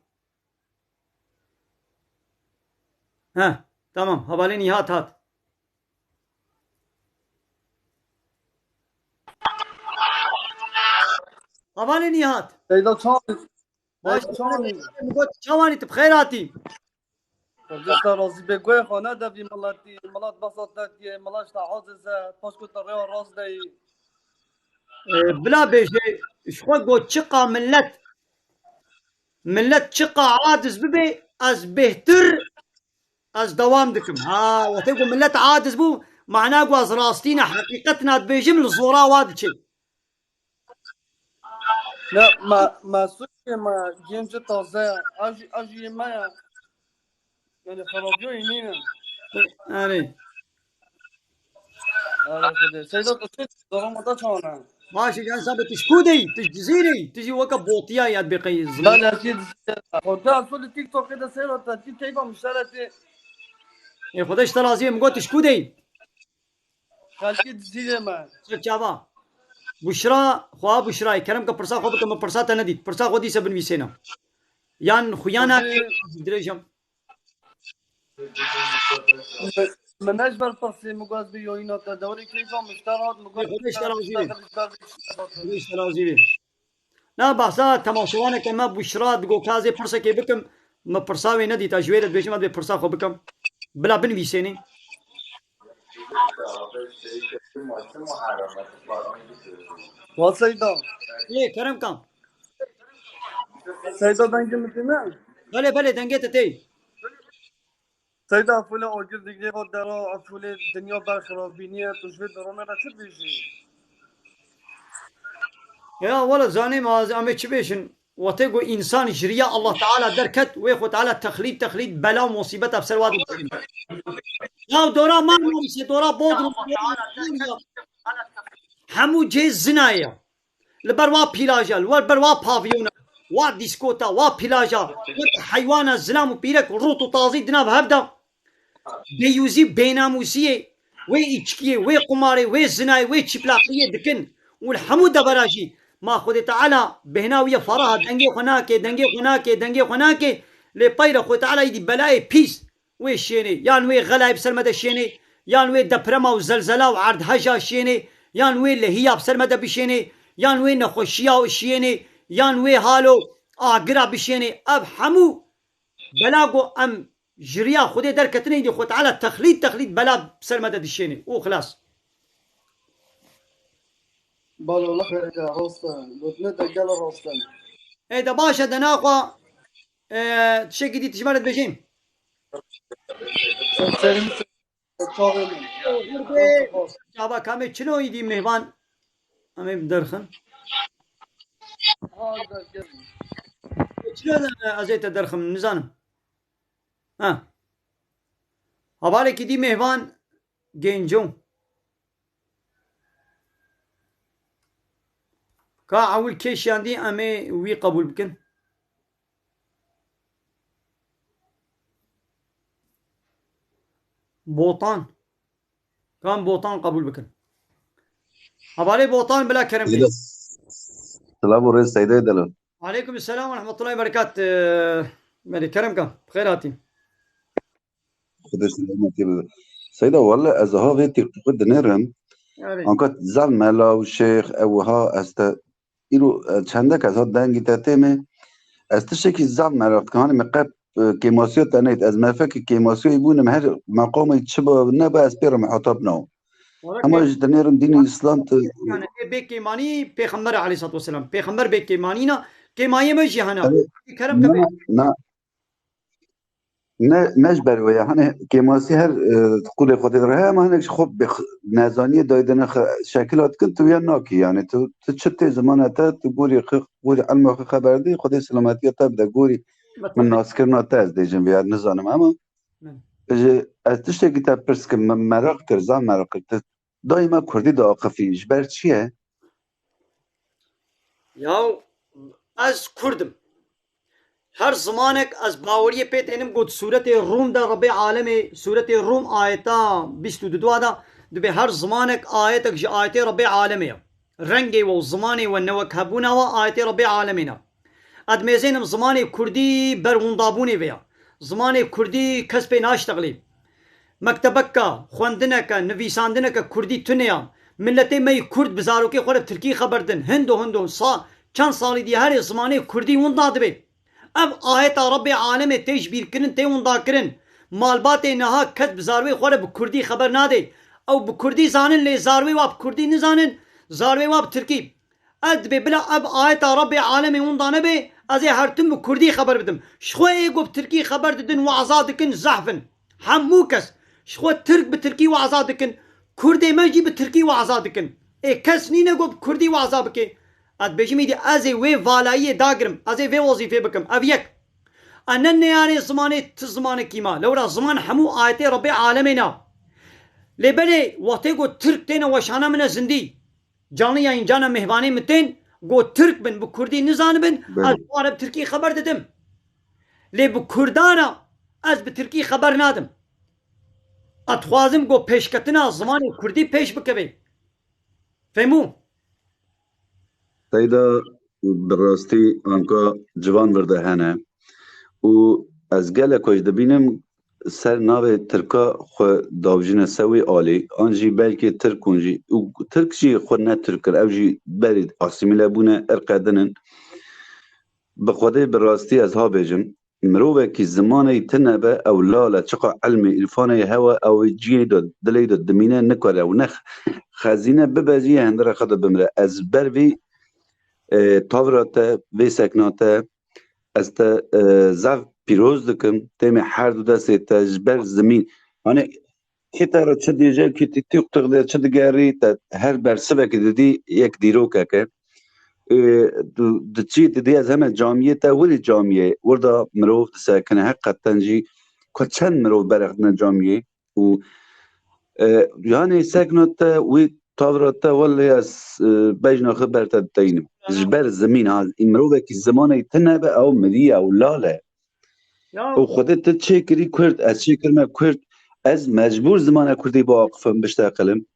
He, tamam. Hevalê Nîhat hat. Hevalê Nîhat. Seyda çawan? Baş Seyda çawan? Min got, çawanî tu bi xêr hatî? Xwedê te razî be, guhê xwe nede vî miletî, milet behsa te diye, milet ji te aciz e, paşko te rêya rast deyî. E, bila bêje, ji xwe got çiqa millet, millet çiqa aciz bibe, ez bêhtir, ez dewam dikim. Ha, wextê ku millet aciz bû, mana ku ez rastî ne, heqîqet ne dibêjim, li zora wa diçe. Ne, me, me suçê me, gencê taze ye. A jî, a jî me ye. Yani xerabiyo inîne. Erê. Erê xwedê. Seyda tu çi? Zoroma da çawana. Baş e, can sabe, tu ji ku dey? Tu ji Cizîrê yî? Tu jî weke botiya yad bê qey zilm. Ya lezî Cizîrê. Xwedê asol TikTokê de seyda te, ti keyfa muşteretê. Ê Xwedê ji te razî be, min got tu ji ku dey? Xelkê Cizîrê me. Ser çava. Buşra, xwe Buşrayê. Kerem ke pirsa xwe bike, min pirsa te nedît. Pirsa xwe dîse binivîsêne. Yan xuyana dirêjim. Min ne ji ber pirsê, min got ez bi yoyîna te dewrê keyfa mişter hat, min got Xwedê ji te razî be. Xwedê ji te razî be. Na behsa temaşevaneke me Buşra digo ka ez ê pirsekê bikim, min pirsa wê nedîta, ji wê re dibêjim ez bê pirsa xwe bikim. Bila binivîsênê. Wa Seyda. Seyda dengê min tê ne? Belê, belê, dengê te tê. Seyda, Efûlê agir digirê xwe dera, Efûlê dinya berxirabîniye, tu ji vê deromê re çi dibêjî? Ya wele zanî ma ez em ê çi bêjin? Wextê ku însan ji riya Allah Teala derket, wê xwe Teala texlîd, texlîd, bela û musîbeta bi ser wa dibîne. Ya dora Marmarîsê, dora Bodrum, dora Antalya, hemû cihê zina ye. Li ber wa pîlaja, li ber wa pavyona, wa dîskota, wa pîlaja, wek heywana zilam û pîrek rût û tazî di nav hev de. Deyûzî, bênamûsiyê, wê îçkiyê, wê qumarê, wê zinayê, wê çîplaqiyê dikin û li hemû devera jî ma Xwedê Teala bêhna wî ye faraha, dengê xwe nake, dengê xwe nake, dengê xwe nake, lê peyre Xwedê Teala îdî belayê pîs wê şênê, yan wê xelayê bi ser me de şênê, yan wê deprema û zelzela û erdheja şênê, yan wê lehiya bi ser me de bişênê, yan wê nexweşiya şiyênê, yan wê halo agira bişênê. Ev hemû bela ku em ji riya Xwedê derketinê, îdî Xwe Teala texlîd, texlîd bela bi ser me de dişênê. Û xilas. Balo, wele xêreke rast e. Gotine te gelo rast e. Ê de baş e, de naxwe, e, tiştekî dî tu ji me re dibêjî? Ser serê min, ser çavê min. Çava kamê çilo îdî mêvan. Em ê derxin. Ha, derxin. Çilo de ez ê te derxim, nizanim. Ha. Hevalekî dî mêvan Genco. Ka ewil kê şiyandî em ê wî qebûl bikin. Botan. Ka em Botan qebûl bikin. Hevalê Botan bila kerem kê. Silav û rêz Seydê Delal. Aleykum selam ve rahmetullahi ve berekat. Ee, Melî Kerem ka. Bi xêr hatî. Xwedê selametî bibe. Seyda, wele ez ha vê TikTokê dinêrim. Erê. Anka zaf mela û şêx ew wiha ez te îro, e, çendek ez ha dengî te tê me. Ez tiştekî zaf meraq dikim. Hanê me qet, e, kêmasiya te neyt. Ez merfekî kêmasiyayî bûnim, her meqamê çi ba neba ez pê re muhatap nabim. Wala Hema kê-, jî dinêrim dînê Îslam tu yani ê bê kêmanî Pêxember aleyhissalatu vesselam. Pêxember bê kêmanî na, kêmayê me jî hene. Erê, Kerem ke na, bê. Na, ne, ne ji ber wê ye. Hani kêmasî her, e, qulê Xwedê re heye, ama hinek ji xwe bi x-, nezaniyê dayê dine xe-, şekila dikin, tu ya nakî. Yani tu, tu çi tê zimana te, tu gorî xwe, gorî ilma xwe xeber dî, Xwedê selametiya te bide, gorî min naskirina te ez dêjim vê ya, nizanim. Ama Min. ji, ez tiştekî te pirs kim, min meraq kir, zan meraq kir. Tu dayî me kurdî diaqifî, ji ber çi ye? Yaw, ez kurd im. Her zimanek ez baweriyê pê tênim ku di sûretê Rûm de Rebê Alemê, sûretê Rûm ayeta bîst û du de, dibê her zimanek ayetek ji ayetê Rebê Alemê ye. Rengê we û zimanê we ne wek hebûna we ayetê Rebê Alemê ne. Ez dimêzênim zimanê kurdî ber windabûnê ve ya. Zimanê kurdî kes pê naştexilê. Mektebeka, xwendineke, nivîsandineke kurdî tune ya. Miletê me yî kurd bi zarokê xwe re tirkî xeber din. Hindo hindo sa-, çend salî dî herê zimanê kurdî winda dibe. Ev ayeta Rebbê Alemê tê ji bîr kirin, tê winda kirin. Malbatê niha kes bi zarwê xwe re bi kurdî xeber nade. Ew bi kurdî zanin lê zarwê wa bi kurdî nizanin, zarwê wa bi tirkî. Ez dibê bila ev ayeta Rebbê Alemê winda nebe, ez ê her tim bi kurdî xeber bidim. Ji xwe ê ku bi tirkî xeber didin, waza dikin, zehf in. Hemû kes. Ji xwe tirk bi tirkî waza dikin, kurdê me jî bi tirkî waza dikin. Ê kes nîne ku bi kurdî waza bike. Ez dibêjim îdî ez ê wê valayiyê dagirim, ez ê vê wezîfê bikim. Ev yek. A ne neyarê zimanê ti zimanekî ma. Lewra ziman hemû ayetê Rebbê alemê na. Lê belê wextê ku Tirk têne weşana min e zindî. Canlı yayın cana mêhvanê min tên, ku Tirk bin, bi Kurdî nizanibin, Belê. ez ji wan re bi Tirkî xeber didim. Lê bi Kurdan re ez bi Tirkî xeber nadim. Ez dixwazim ku pêşketina zimanê Kurdî pêş bikeve. Fehmû? Seyda, bi rastî anka ciwan vir de hene û ez gelek xweş dibînim ser navê Tirka xwe davjîne ser wî alî, an jî belkî Tirk hûn jî û Tirk jî xwe ne Tirk kir, ew jî berî asîmîle bûne, irqe din in. Bi Xwedê bi rastî ez ha bêjim, mirovekî zimanê tine be, ew lal e, çiqa ilmê, îrfanê hewe, ew ê cihê de, dilê de dimîne, nikare ew ne xezîne bibe jî, yê hindire xwe de bimire. Ez ber vî, e, tavra te, vê sekna te, ez te, e, zaf pîroz dikim, têmê her du destê te ji ber zimîn. Hani, kî te re çi dîje, kî tî tîq tixde, çi digerî, te her bersivekî didî yek dîrokeke. E, tu diçî didî ez heme camiyê te, wirî camiyê, wirda mirov disekine, heqeten jî ku çend mirov berexdine camiyê û, e, yanî sekna te wî tavra te, wellê ez, e, bejna xwe ber te diteynim. Ji ber zimîn ha, mirovekî zimanê tine be, ew mirî ye, ew lal e. Ya. Û Xwedê tu çêkirî Kurd, ez çêkirime Kurd, ez mecbûr zimana Kurdî biaqifim, bişteqilim.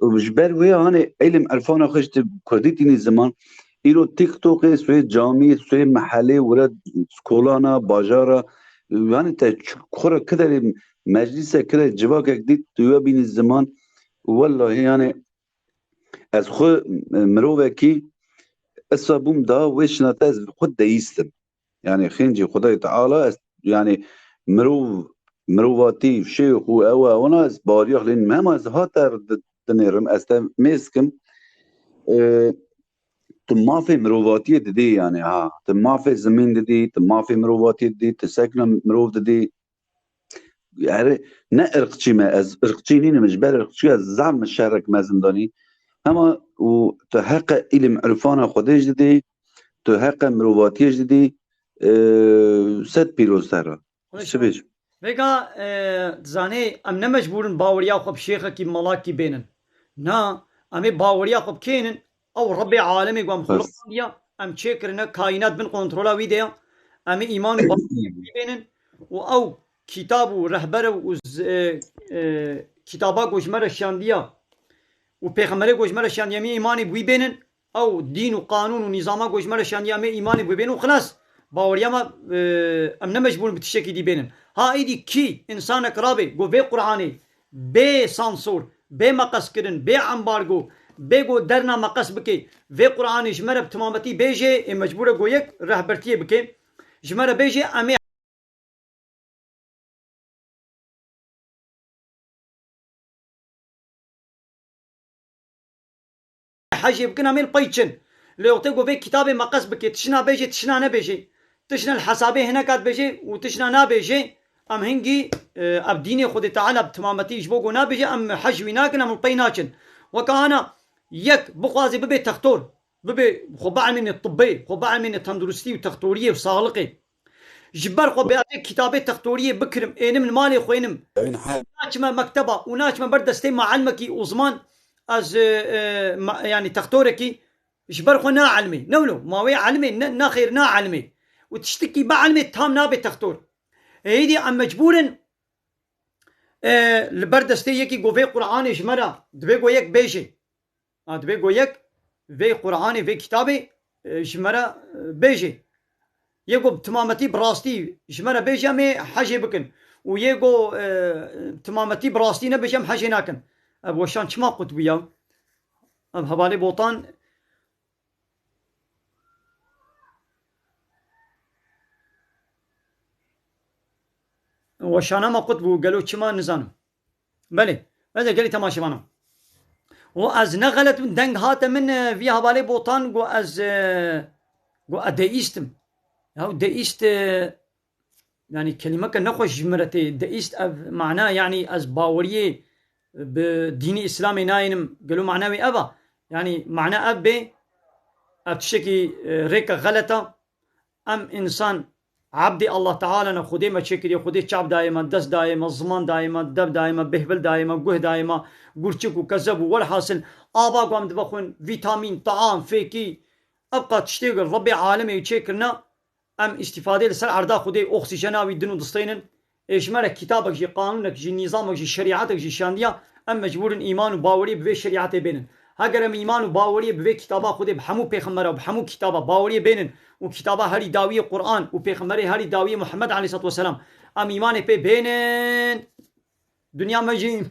Û ji ber wê hanê îlim irfana xwe ji Kurdî tînî ziman. Îro TikTokê, swê camî, swê mehelê, wire skolana, bajara, yanî te ç-, xwe re kiderê meclîse kire civakek dît, tu we bînî ziman. Wellahî yanî ez xwe, e, mirovekî, esa bûm daha wê şinate ez xwe deîst im. Yani xêncî Xwedayê Teala, ez, yani mirov, mirovatî, şêx û ew e, wana ez bariya xlên mema ez ha te di-, dinêrim, ez te mêz kim. E, tu mafê mirovatiyê didî yani ha. Tu mafê zimîn didî, tu mafê mirovatiyê didî, tu sekna mirov didî. Erê, ne irqçî me, ez irqçî nînim, ji ber irqçiya zaf min şerek mezin danî. Hema û tu heqe îlim irfana Xwedê jî didî, tu heqe mirovatiyê jî didî, e, sed pîroz te re. Xwedê Çi bêj? Vêga, e, dizanê, em ne mecbûr in baweriya xwe bi şêxekî, malakî bênin. Na, em ê baweriya xwe bi kê nin? Ew Rebbê alemê ku em Bes. xulqandiya, em çêkirine, kaînat bin kontrola wî de ya. Em ê îman û bawer wî bênin û ew kitab û rehber û z-, e, e, kitaba ku ji me re şiyandiya û pêxemberê ku ji me re şiyandiya, em ê îmanê bi wî bênin. Ew dîn û qanûn û nîzama ku ji me re şiyandiya, em ê îmanê bi wî bênin û xilas. Baweriya me, e, em ne mecbûr in bi tiştekî dî bênin. Ha êdî kî, însanek rabe ku vê Qur'anê bê sansor, bê meqeskirin, bê embargo, bê ku derna meqes bike, vê Qur'anê ji me re bi timametî bêje, ê mecbûr e ku yek rehbertiyê bike, ji me re bêje, em ê hecê bikin, em ê li pey çin. Lê wextê ku vê kitabê meqes bike, tişna bêje, tişna nebêje, tişna li hesabê hineka dibêje û tişna nabêje, em hingî, e, ev dînê Xwedê Teala bi timametî ji bo ku nabêje, em hej wî nakin, em li pey naçin. Weka ana yek bixwaze bibe textor, bibe xwe bielmîne tibbê, xwe bielmîne tenduristî û textoriyê û saxliqê. Ji ber xwe bê ez ê kitabê textoriyê bikirim, ênim li malê xwe ênim. Naçime mekteba û naçime ber destê maelmekî û ziman ez, e, e, ma-, yanî textorekî ji ber xwe naelmê. Ne wilo, ma wê elmê, ne, nexêr naelmê. Û tiştekî bielmê tam nabe textor. Êdî em mecbûr in, e, li ber destê yekî ku vê Qur'anê ji me re, divê ku yek bêje. A, divê ku yek vê Qur'anê, vê kitabê, e, ji me re, e, bêje. Yê ku bi timametî bi rastî ji me re bêje, em ê hecê bikin. Û yê ku, e, timametî bi rastî nebêje, em hecê nakin. Ev weşan çima qut bû ya? Ev hevalê Botan Weşana me qut bû, gelo çima nizanim. Belê, ez ê gelî temaşevanan. Û ez ne xelet bim, deng hate min, e, vî hevalê Botan, got ez, e, got ez deîst im. Ya deîst, e, yanî kelîmeke nexweş ji min re tê. Deîst ev mana, yanî ez baweriyê bi dînê Îslamê nayênim. Gelo mana wê ev a? Yanî mana ev bê, ev tiştekî, e, rêke xelet a. Em însan Ebdê Allah Teala ne, Xwedê me çêkiriye, Xwedê çav daye me, dest daye me, ziman daye me, dev daye me, bêhbil daye me, guh daye me, gurçik û kezeb û welhasil, ava ku em dibexwin, vîtamîn, taam, fêkî, ev qat tiştê Rebbê alemê çêkirine, em îstîfadê li ser erda Xwedê, oksîjena wî din û distênin. Ê ji me re kitabek jî, qanûnek jî, nîzamek jî, şerîetek jî şandiya, em mecbûr in îman û baweriyê bi vê şerîetê bênin. Heger em îman û baweriyê bi vê kitaba Xwedê, bi hemû pêxembera û bi hemû kitaba baweriyê bênin û kitaba herî dawiyê Quran û pêxemberê herî dawiyê Muhammed aleyhisselatu vesselam, em îmanê pê bênin, dinya me jî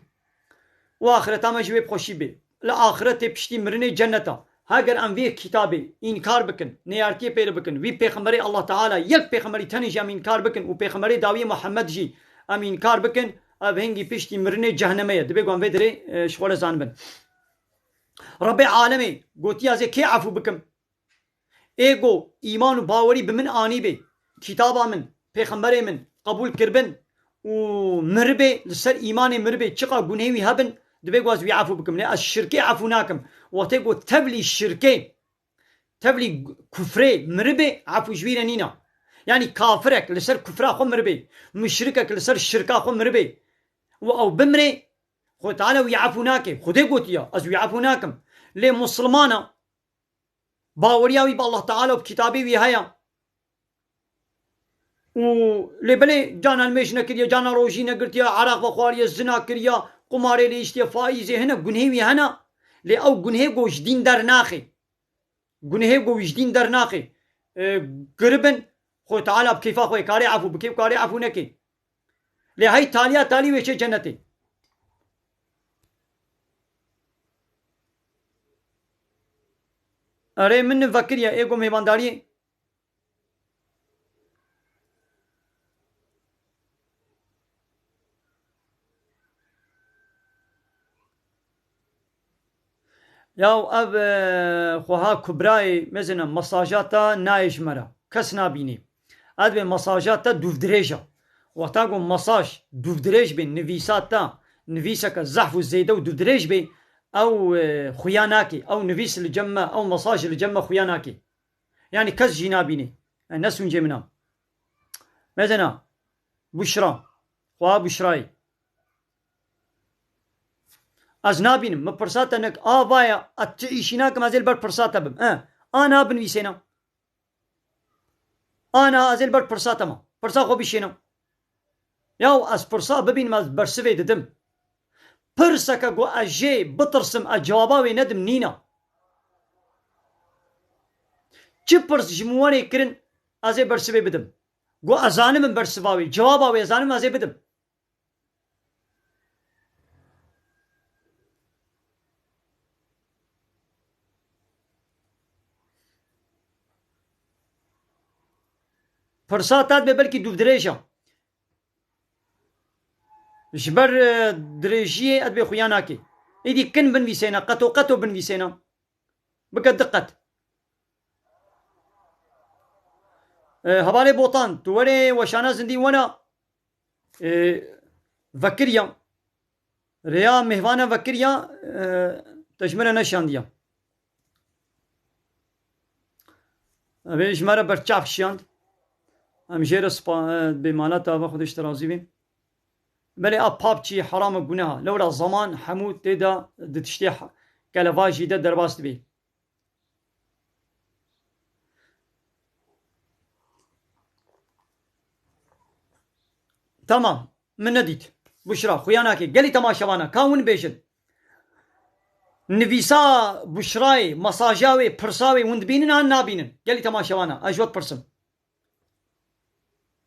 û axireta me jî wê bi xweşî bê. Li axiretê piştî mirinê cennet e. Heger em vê kitabê înkar bikin, neyartiyê pê re bikin, vî pêxemberê Allah Teala, yek pêxemberî tenê jî em înkar bikin û pêxemberê dawiyê Muhammed jî em înkar bikin, ev hingî piştî mirinê cehnemê ye. Dibê ku em vê derê, e, ji xwe re zanibin. Rebbê alemê gotiya zê kê efû bikim? Ê ku îman û bawerî bi min anîbê, kitaba min, pêxemberê min qebûl kiribin û miribê, li ser îmanê miribê, çiqa gunhê wî hebin, dibê ku ez wî efû bikim. Lê ez şirkê efû nakim. Wextê ku tevlî şirkê, tevlî kufrê miribê, efû ji wî re nîna. Yanî kafirek li ser kufra xwe miribê, muşrikek li ser şirka xwe miribê û ew bimrê, Xwedê Teala wî efû nake. Xwedê gotiya, ez wî efû nakim. Lê musulmana, baweriya wî bi Allah Teala û bi kitabê wî heye. Û lê belê cana nimêj nekiriye, cana rojî negirtiye, eraq vexwariye, zina kiriye, qumarê lê iştiye, faîzê hene, gunhê wî hene. Lê ew gunhê ku ji dîn dernaxê. Gunhê ku ji dîn dernaxê. E, giribin, Xwedê Teala bi keyfa xwe karê efû bike û karê efû neke. Lê hey taliya talî wê çê cennetê. Erê min vekiriye, ê ku mêvandariyê. Yaw ev, e, xweha Kubrayê, mezina mesaja te nayê ji me re. Kes nabînê. Ev dibê mesaja te dûvdirêj e. Wexta ku mesaj dûvdirêj bê, nivîsa te, nivîseke zehf û zêde û dûvdirêj bê, ew, e, xuya nake. Ew nivîs li cem me, ew mesaj li cem me xuya nake. Yanî kes jî nabînê. E, ne sûncê min a. Mezena. Buşra. Xweha Buşrayê. Ez nabînim. Min pirsa te nek. A vaya, ez ti îşî nakim, ez ê li ber pirsa te bim. E, ana binivîsêna. Ana ez ê li ber pirsa te ma. Pirsa xwe bişêna. Yaw ez pirsa bibînim, ez bersivê didim. Pirseke ku ez jê bitirsim, ez cewaba wê nedim nîna. Çi pirs ji min werê kirin, ez ê bersivê bidim. Ku ez zanim min bersiva wê, cewaba wê ez zanim ez ê bidim. Pirsa te dibe belkî dûvdirêj e. Ji ber, e, dirêjiyê ez bê xuya nake. Êdî kin binivîsêne, qeto qeto binivîsêne. Bike diqet. E, hevalê Botan, tu werê weşana zindî wena, e, vekiriya. Rêya mêhvana vekiriya, e, te ji min re neşandiya. Ev ê ji me re berçav şiyand. Em jê re spa-, e, bê mala te ava Xwedê ji te razî bê. Belê a pap çî heram e, guneha. Lewra zaman hemû tê de di tiştê ha-, kelevajî de derbas dibê. Tamam. Min nedît. Buşra, xuya nake. Gelî temaşevana, ka hûn bêjin. Nivîsa Buşrayê, mesaja wê, pirsa wê hûn dibînin an nabînin? Gelî temaşevana, ez ji we dipirsim.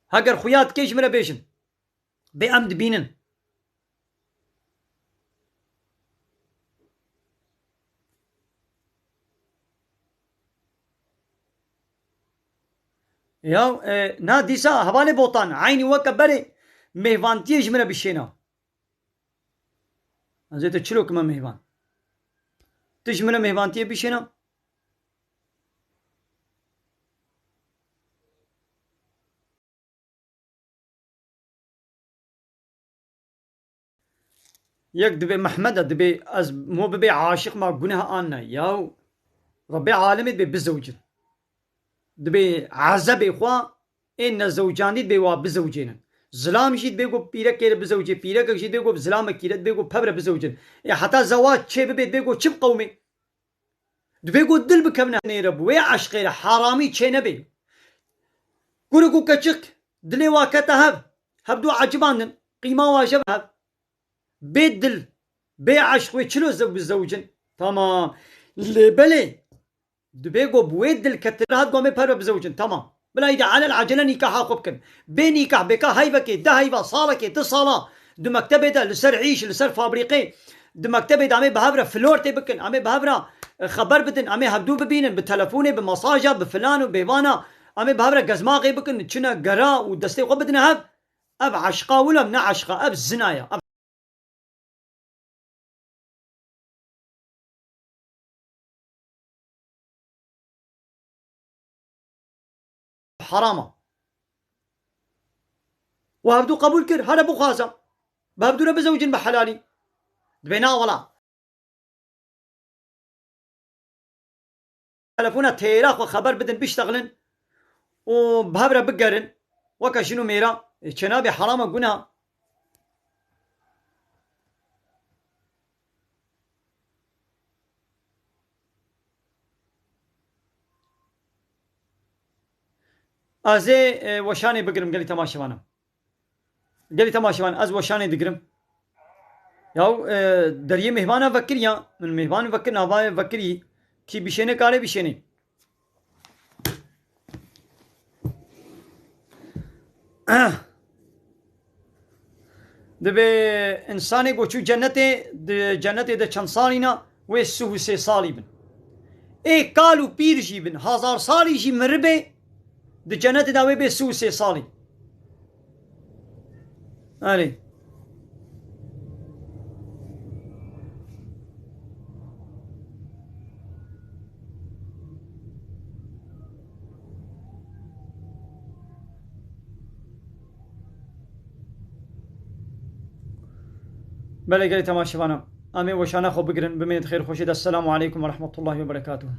Heger xuya dike ji min re bêjin. Bê em dibînin. Ya, e, na dîsa hevalê Botan, eynî weke berê mêvantiyê ji min re bişêna. Ez ê te çilo kime mêvan. Tu ji min re mêvantiyê bişêna. Yek dibê Mehmed e, dibê ez mo bibê aşiq ma guneh an ne. Yaw Rebbê alemê dibê bizewcin. Dibê ezebê xwe ê nezewcandî dibê wa bizewcênin. Zilam jî dibê ku pîrekê re bizewcê, pîrekek jî dibê ku zilamekî re dibê ku bi hev re bizewcin. Ê heta zewac çê bibê dibê ku çi biqewimê? Dibê ku dil bikevine nêre bi wê eşqê re heramî çê nebê. Kurik û keçik dilê wa kete hev. Hevdû ecibandin. Qîma wa je hev. Bê dil, bê eşq wê çilo zew-, bizewicin. Tamam. Lê belê, dibê go bi wê dil ketir hat go em ê bi hev re bizewicin. Tamam. Bila îdî elel ecele nîkaha xwe bikin. Bê nîkah, bê ka heyvekê, deh heyva, salekê, du sala, di mektebê de, li ser îş, li ser fabrîqê, di mektebê de em ê bi hev re flirtê bikin, em ê bi hev re, e, xeber bidin, em ê hevdû bibînin, bi telefonê, bi mesaja, bi filan û bêvana, em ê bi hev re gezmaxê bikin, çine gera û destê xwe bidine hev. Ev eşqa wilo ne eşqa, ev zina ye. Ev heram e. Û hevdû qebûl kir, here bixwaze. Bi hevdû re bizewicin bi helalî. Dibê na wela. Telefona têra xwe xeber bidin, biştexilin û bi hev re bigerin. Weke jin û mêra, e, çênabê herama guna. Ez ê, e, weşanê bigirim gelî temaşevana. Gelî temaşevan, ez weşanê digirim. Yaw, e, deriyê mêhvana vekir ya. Min mêhvan vekir, navayê vekirî. Kî bişêne kare bişêne. Dibe insanê go çû cennetê, di cennetê de çend salî na, wê sih û sê salî bin. Ê kal û pîr jî bin, hazar salî jî miribe, di cennetê de wê bê sih û sê salî. Erê. Belê gelê temaşevana. Em ê weşana xwe bigirin, bimînin di xêr xweşê de. Esselamu aleykum ve rahmetullahi ve berekatuhu.